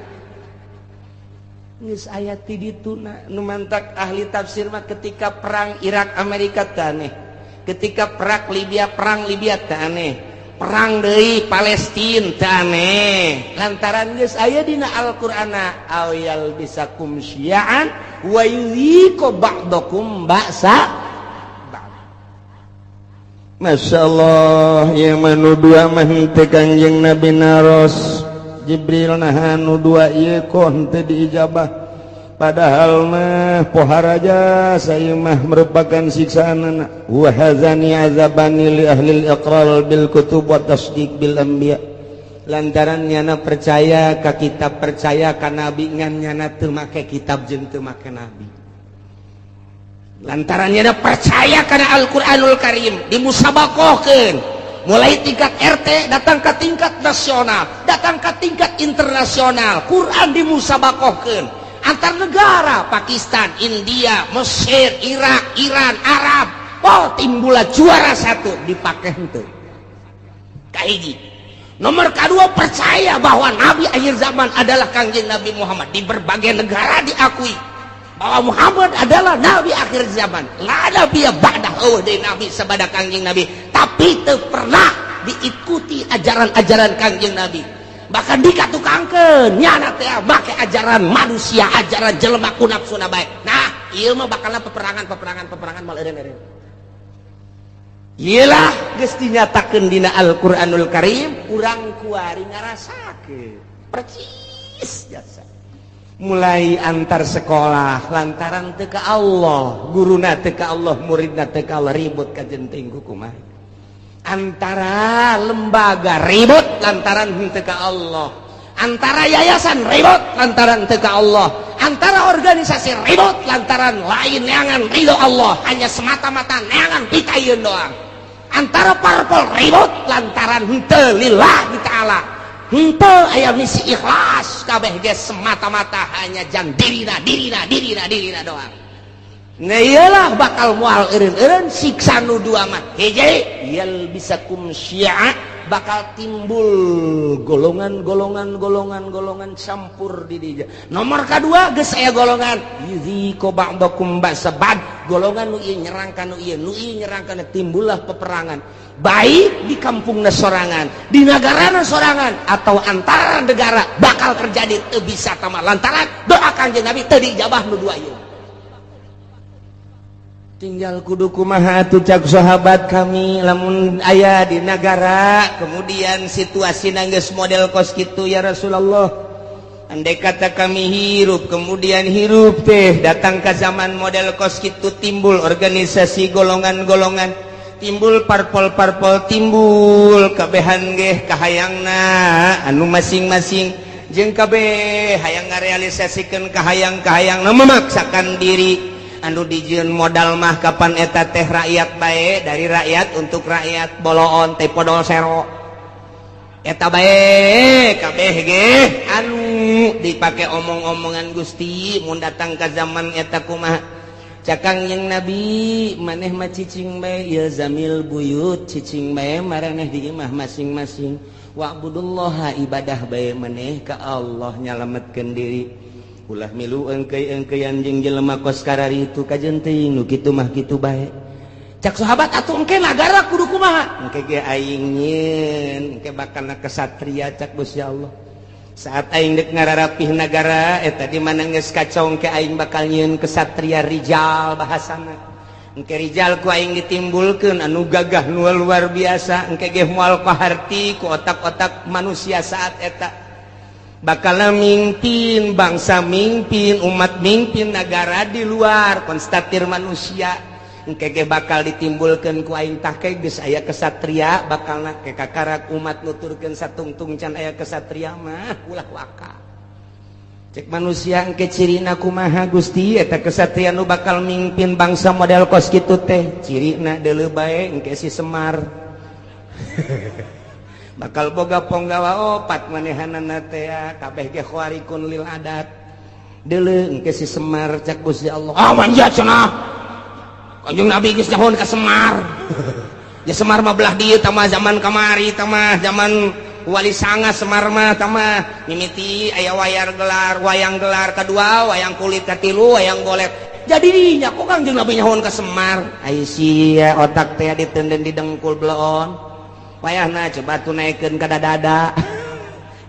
Geus aya ti dituna. Nu mantak ahli tafsir mah ketika perang Irak Amerika teh aneh, ketika perang Libya teh aneh, perang deui Palestina teh aneh, lantaran geus aya dina Al-Qur'ana aw yalbisakum syi'an wa yudhiqu ba'dakum ba'sa ba'd. Masya Allah, yang manu dua mah henteu. Kanjeng Nabi naros, "Jibril, nah, nu dua ieu kok henteu diijabah? Padahal mah poharaja saya mah merupakan siksaan anak." Wa hadzani azabani li ahli al-iqrar bil kutub wa tasdiq bil anbiya. Lantaran nyana percaya ka kitab, percaya ka nabi, ngan nyana teu make kitab jeung teu make nabi. Lantaran nyana percaya kana Al-Qur'anul Karim, dimusabakohkeun mulai tingkat RT, datang ke tingkat nasional, datang ke tingkat internasional. Quran dimusabakohkeun antar negara, Pakistan, India, Mesir, Irak, Iran, Arab. Oh, timbullah juara satu, dipakai henteu. Kahiji, nomor kedua, percaya bahwa nabi akhir zaman adalah Kangjeng Nabi Muhammad. Di berbagai negara diakui bahwa Muhammad adalah nabi akhir zaman, la nabi ba'dah, oh, deui nabi sabada Kangjeng Nabi, tapi teu pernah Diikuti ajaran-ajaran Kangjeng Nabi, bahkan dikatukangkeun nyana teh make ajaran manusia, ajaran jelema ku nafsuna bae. Nah, ieu mah bakalna peperangan, peperangan, peperangan, mal eureun-eureun. Iyalah, geus dinyatakeun dina Al-Qur'anul Karim, urang kuari ngarasakeun percis jasa. Mulai antar sekolah lantaran teu ka Allah, guruna teu ka Allah, muridna teu ka Allah, ribut kajen teuing kumaha. Antara lembaga ribut lantaran henteu ka Allah, antara yayasan ribut lantaran teu ka Allah, antara organisasi ribut lantaran lain neangan ridho Allah, hanya semata-mata neangan pitayeun doang. Antara parpol ribut lantaran henteu lillahi ta'ala, henteu aya misi ikhlas, kabeh ge semata-mata hanya jang dirina, dirina, dirina, dirina doang. Nah, iyalah, bakal moal eureun-eureun siksa nu dua mah. Hiji, yalbisakum syi'a, bakal timbul golongan-golongan, golongan-golongan campur di dinya. Nomor kedua, geus aya golongan yudziqu ba'dakum ba'sa ba'd, golongan nu ieu nyerang ka nu ieu, nu ieu nyerang ka, timbullah peperangan, baik di kampungna sorangan, di negarana sorangan, atau antara negara bakal terjadi. Teu bisa tama lantaran doa Kangjeng Nabi teu diijabah nu dua ieu. Tinggal kudu kumaha atuh, cak sahabat kami, lamun aya di negara kemudian situasi geus model kos kitu, ya Rasulullah? Andai kata kami hirup, kemudian hirup teh datang ke zaman model kos kitu, timbul organisasi golongan-golongan, timbul parpol-parpol, timbul kabehan geh kahayangna anu masing-masing, jeung kabeh hayang ngarealisasikeun kahayang-kahayang, memaksakan diri, anu dijieun modal mah kapan eta teh rakyat bae, dari rakyat untuk rakyat, boloon teh podol sero eta bae, kabeh ge anu dipake omong-omongan. Gusti, mun datang ke zaman eta kumaha? Cak Kangjeng Nabi, maneh mah cicing bae, ilzamil buyut, cicing bae maraneh di imah masing-masing, wa'budullaha, ibadah bae maneh ka Allah, nyalametkeun diri, ulah milu engkei-engkeian jeung jelema kos karari itu, kajen teuing nu kitu mah kitu bae. Cak sahabat, atuh engke nagara kudu kumaha? Engke ge aing nyieun, engke bakalna kesatria, cak Gusti Allah. Saat aing dek ngararapih nagara eta di mana geus kacau, engke aing bakal nyieun kesatria, rijal bahasana. Engke rijal ku aing ditimbulkeun anu gagah, nu luar biasa. Engke ge moal kaharti ku otak-otak manusia saat eta, bakal mimpin bangsa, mimpin umat, mimpin negara di luar konstatir manusia. Engke ge bakal ditimbulkeun ku aing. Tah, geus aya kesatria, bakal ke kakarak umat nuturkeun satungtung can aya kesatria mah ulah waka. Cek manusia, engke cirina kumaha, Gusti, eta kesatria nu bakal mimpin bangsa model kos kitu teh cirina? Deuleu bae, engke si Semar bakal boga ponggawa opat, manehanana teh kabeh ge khawarikun lil adat. Deuleu engke si Semar, cak Gusti Allah. Ah, manja cenah, Kanjeng Nabi geus nyahoan ka Semar. Ya, Semar mah belah dieu tah, zaman kamari tah mah, zaman Wali Sanga. Semar mah tah mah mimiti aya wayar gelar, wayang gelar kedua, wayang kulit katilu, wayang golet. Jadinya kok Kangjeng Nabi nyahoan ka Semar? Ai sia, otak teh ditenden di dengkul bloon, wayahna coba tuh naikkeun ka dada.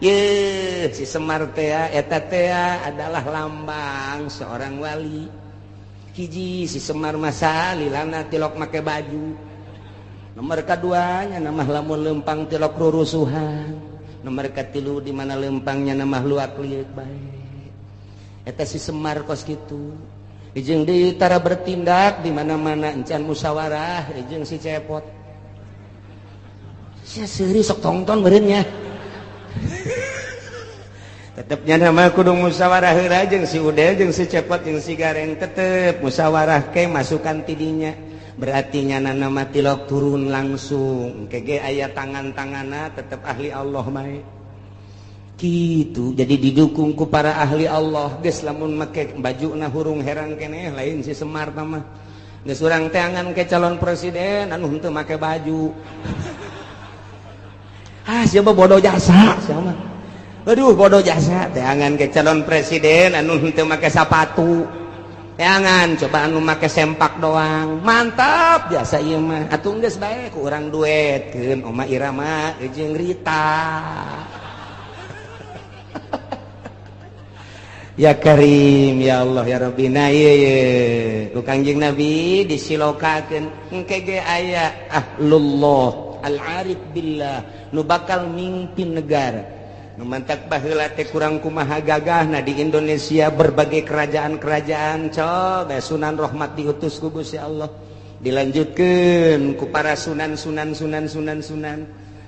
Ye, si Semar teh, eta teh adalah lambang seorang wali. Hiji, si Semar masa lilana tilok make baju. Nomor keduanya, nama lamun lempang tilok rurusuhan. Nomor katilu, di mana lempangnya nama luak liuk bae. Eta si Semar kos kitu. Jeung deui, tara bertindak di mana-mana encan musyawarah jeung si Cepot. Sia seuri sok tongton meureun. Tetepnya nama kudu musyawarah heula jeung si Udel, jeung si Cepot, jeung si Gareng, tetep musyawarah ke masukan tidinya. Berarti nyana nama tilok turun langsung kege aya tangan-tangana, tetep ahli Allah bae gitu. Jadi didukung ku para ahli Allah. Geus, lamun make baju na hurung herang keneh, lain si Semar mah. Geus, urang teangan ke calon presiden anu henteu make baju. Ah, siapa bodoh jasa, siapa? Aduh, bodoh jasa. Teangan ke calon presiden anu henteu make sapatu. Jangan coba anu make sempak doang. Mantap biasa ieu mah. Atuh geus bae ku urang duetkeun Oma Irama jeung Rita. Ya Karim ya Allah ya Rabbi. Nah ieu ye ku Kangjeng Nabi disilokakeun engke ge aya ahlullah al-arif billah nu bakal mimpin negara. Nu mantak baheula teh kurang kumaha gagahna di Indonesia berbagai kerajaan-kerajaan coba Sunan Rahmat diutus ku Gusti Allah dilanjutkeun ku para sunan sunan sunan sunan sunan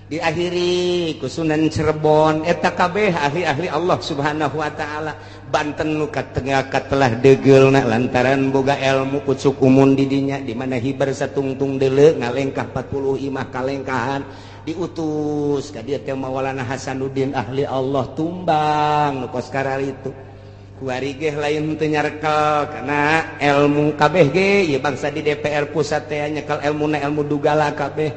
diakhiri ku Sunan Cirebon eta kabeh ahli-ahli Allah Subhanahu wa taala. Banten nu katengah katelah deugeulna lantaran boga ilmu pucuk umun di dinya di mana hibar satungtung deuleu ngalengkah 40 imah kalengkahan diutus ka dieu teh Maulana Hasanuddin ahli Allah tumbang nu kos kararitu kuari ge lain teu nyarekel kana ilmu kabeh ge ieu bangsa di DPR pusat teh nyekel ilmuna ilmu dugala kabeh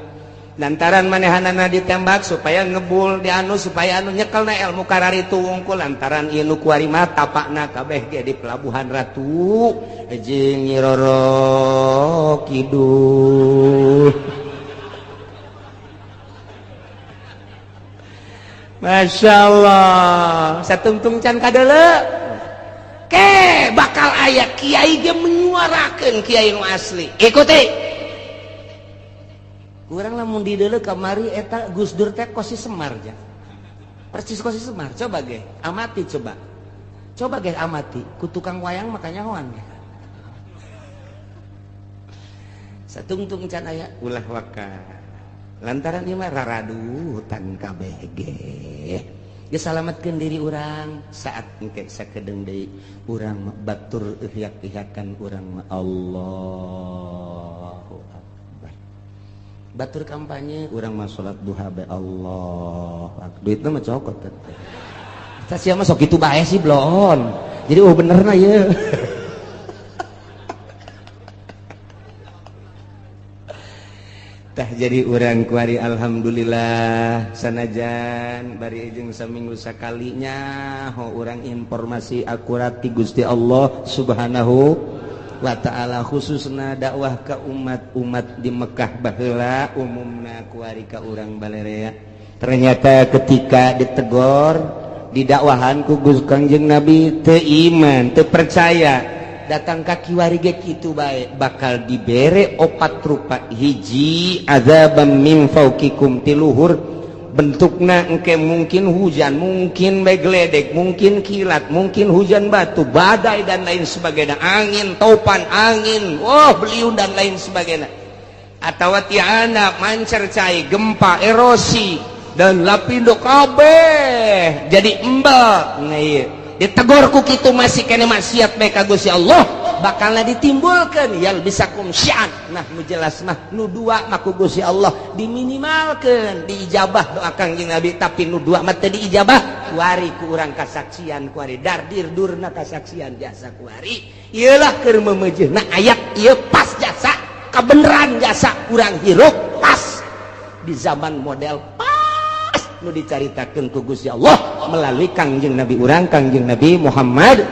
lantaran manehanana ditembak supaya ngebul di anu supaya anu nyekelna ilmu kararitu wungkul lantaran ieu nu kuari mah tapakna kabeh ge di Pelabuhan Ratu jeung Nyi Roro Kidul. Masya Allah satungtung can kadeuleu ke bakal aya kiai ge menyuarakeun kiai nu asli ikuti kurang lamun dideuleu kamari eta Gus Dur teh kosi Semar ja persis kosi Semar coba ge amati coba coba ge amati ku tukang wayang makanya hoan ge satungtung can aya ulah waka lantaran ieu mah raradutan kabeh ge geus salametkeun diri urang saat engke sakedeung deui urang batur ihyak-ihyakan urang mah Allahu akbar batur kampanye urang mah salat duha bae Allah duitna mah cokot teh tah sia mah sok kitu bae sih bloon jadi oh benerna ieu. Tah jadi urang kuari alhamdulillah sanajan bari jeung saminggu sakalinya ho urang informasi akurat ti Gusti Allah Subhanahu wa taala khususna dakwah ka umat-umat di Mekah baheula umumna kuari ka urang balerea. Ternyata ketika ditegor didakwahan ku Gusti Kangjeng Nabi teu iman teu percaya datang ka kiwari ge kitu bae bakal dibere opat rupa hiji azabam min fauqikum tiluhur bentukna engke mungkin hujan mungkin bae geledek mungkin kilat mungkin hujan batu badai dan lain sebagainya angin topan angin wah beliung dan lain sebagainya atawa tiana mancer cai gempa erosi dan lapindo kabeh jadi embel nah ieu ditegor ku kitu masih kene maksiat bae ka Gusti Allah bakalna ditimbulkeun yal bisakum syi'an nah nu jelas mah nu dua mah ku Gusti Allah diminimalkeun diijabah doa Kangjeng Nabi tapi nu dua mah teu diijabah kuari ku urang kasaksian kuari dardir durna kasaksian jasa kuari ieulah keur memeujeuhna ayat ieu pas jasa kabeneran jasa urang hirup pas di zaman model nu dicaritakeun ku Gusti Allah melalui Kangjeng Nabi urang Kangjeng Nabi Muhammad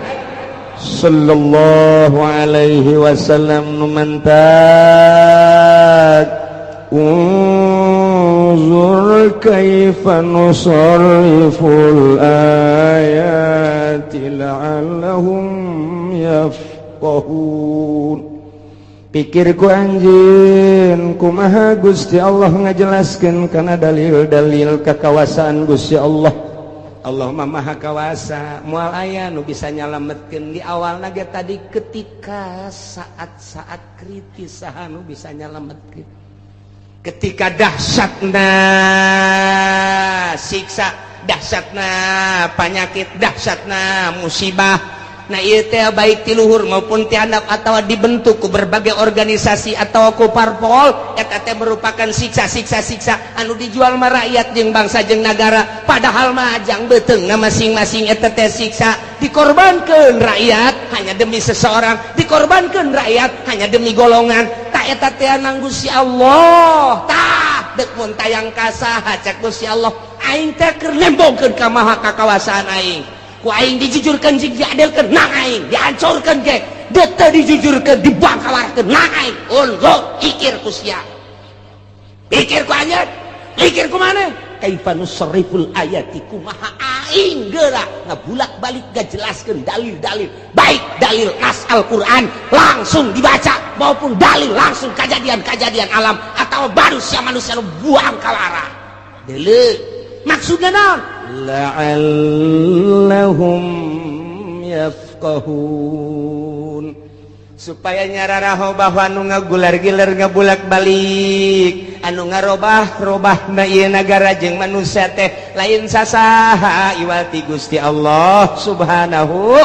sallallahu alaihi wasallam nu mantak unzur kaifa nusarriful ayati la'allahum yafqahun. Pikirku anjeun kumaha Gusti Allah ngajelaskeun kana dalil-dalil kakawasaan Gusti Allah. Allah mah maha kawasa moal aya nu bisa nyalametkeun di awalna ge tadi ketika saat-saat kritis saha nu bisa nyalametkeun ketika dahsyatna siksa dahsyatna panyakit dahsyatna musibah. Nah ieu teh baik ti luhur maupun ti handap atawa dibentuk ku berbagai organisasi atau ku parpol eta teh merupakan siksa-siksa-siksa anu dijual mah rakyat jeung bangsa jeung nagara padahal mah ajang beuteungna masing-masing eta teh siksa dikorbankeun rakyat hanya demi seseorang dikorbankeun rakyat hanya demi golongan tah eta teh nang Gusti Allah tah deuk mun tayang ka saha cek Gusti Allah aing teh keur nembongkeun ka maha kakawasaan aing ku aing dijujurkan jeung diadilkeun nang aing dihancurkeun ge Teu dijujurkeun, dibangkawarkeun naik. Unzur, pikir ku sia, pikir ku anjeun, pikir ku maneh. Kaifa nusarriful ayati, kumaha aing geura ngabulak-balik ngajelaskeun dalil-dalil, baik dalil nas Al-Qur'an langsung dibaca maupun dalil langsung kejadian-kejadian alam atau manusia-manusia nu buang kalara. Deuleu maksudna naon? La'allahum yafqahun, Supaya nyararaho bahwa anu ngagular-giler, ngabulak balik, anu ngarobah robah na ieu nagara jeung manusia teh lain sasaha iwal ti Gusti Allah Subhanahu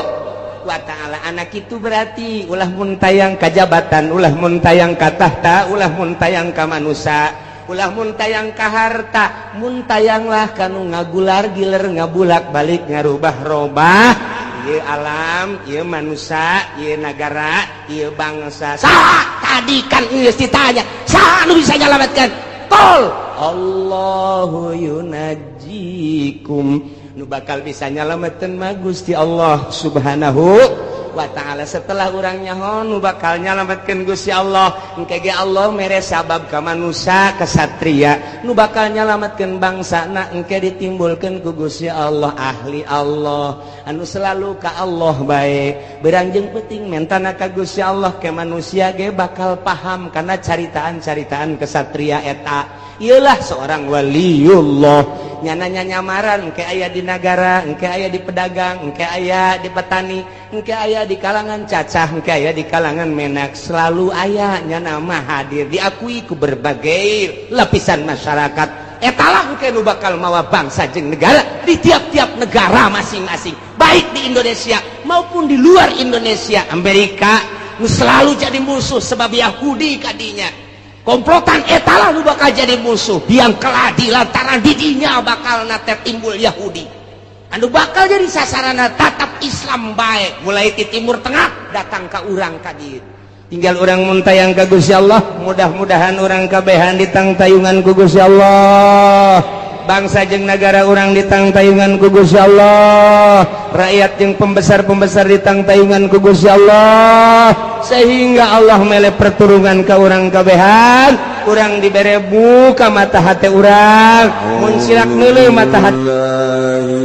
wa Ta'ala. Anak itu berarti ulah muntayang ka jabatan, ulah muntayang ka tahta, ulah muntayang ka manusia, ulah muntayang ka harta, muntayanglah kanu ngagular giler, ngabulak balik, ngarubah robah ieu alam, ieu manusia, ieu nagara, ieu bangsa. Saha tadi kan geus ditanya, saha nu bisa nyalametkeun? Qul Allahu yunajjikum. Nu bakal bisa nyalametkeun mah Gusti Allah Subhanahu wa Ta'ala. Setelah urang nyaho nu bakal nyalametkeun Gusti Allah, engke ge Allah mere sabab ka manusia kesatria nu bakal nyalametkeun bangsana. Engke ditimbulkeun ku Gusti Allah ahli Allah anu selalu ka Allah bae, beurang jeung peuting mentana ka Gusti Allah, ke manusia ge bakal paham karena caritaan-caritaan kesatria eta. Iyalah seorang waliullah, nyananya nyamaran engke aya di nagara, engke aya di pedagang, engke aya di petani, engke aya di kalangan cacah, engke aya di kalangan menak, selalu aya nyana mah hadir, diakui ku berbagai lapisan masyarakat. Etalah engke nu bakal mawa bangsa jeung negara di tiap-tiap negara masing-masing, baik di Indonesia maupun di luar Indonesia. Amerika nu selalu jadi musuh sebab Yahudi kadinya komplotan, etalah nu bakal jadi musuh biang keladi lantaran didinya bakal nate timbul Yahudi anu bakal jadi sasarana tatap Islam baik, mulai di Timur Tengah datang ke urang ka dieu. Tinggal urang muntayang ka Gusti Allah. Mudah-mudahan urang kabehan ditangtayungan ku Gusti Allah, bangsa jeung negara urang ditangtayungan ku Gusti Allah, rakyat jeung pembesar-pembesar ditangtayungan ku Gusti Allah, sehingga Allah mele perturungan ka urang kabehan. Urang dibere buka mata hati urang, mun silak neuleuh mata hati.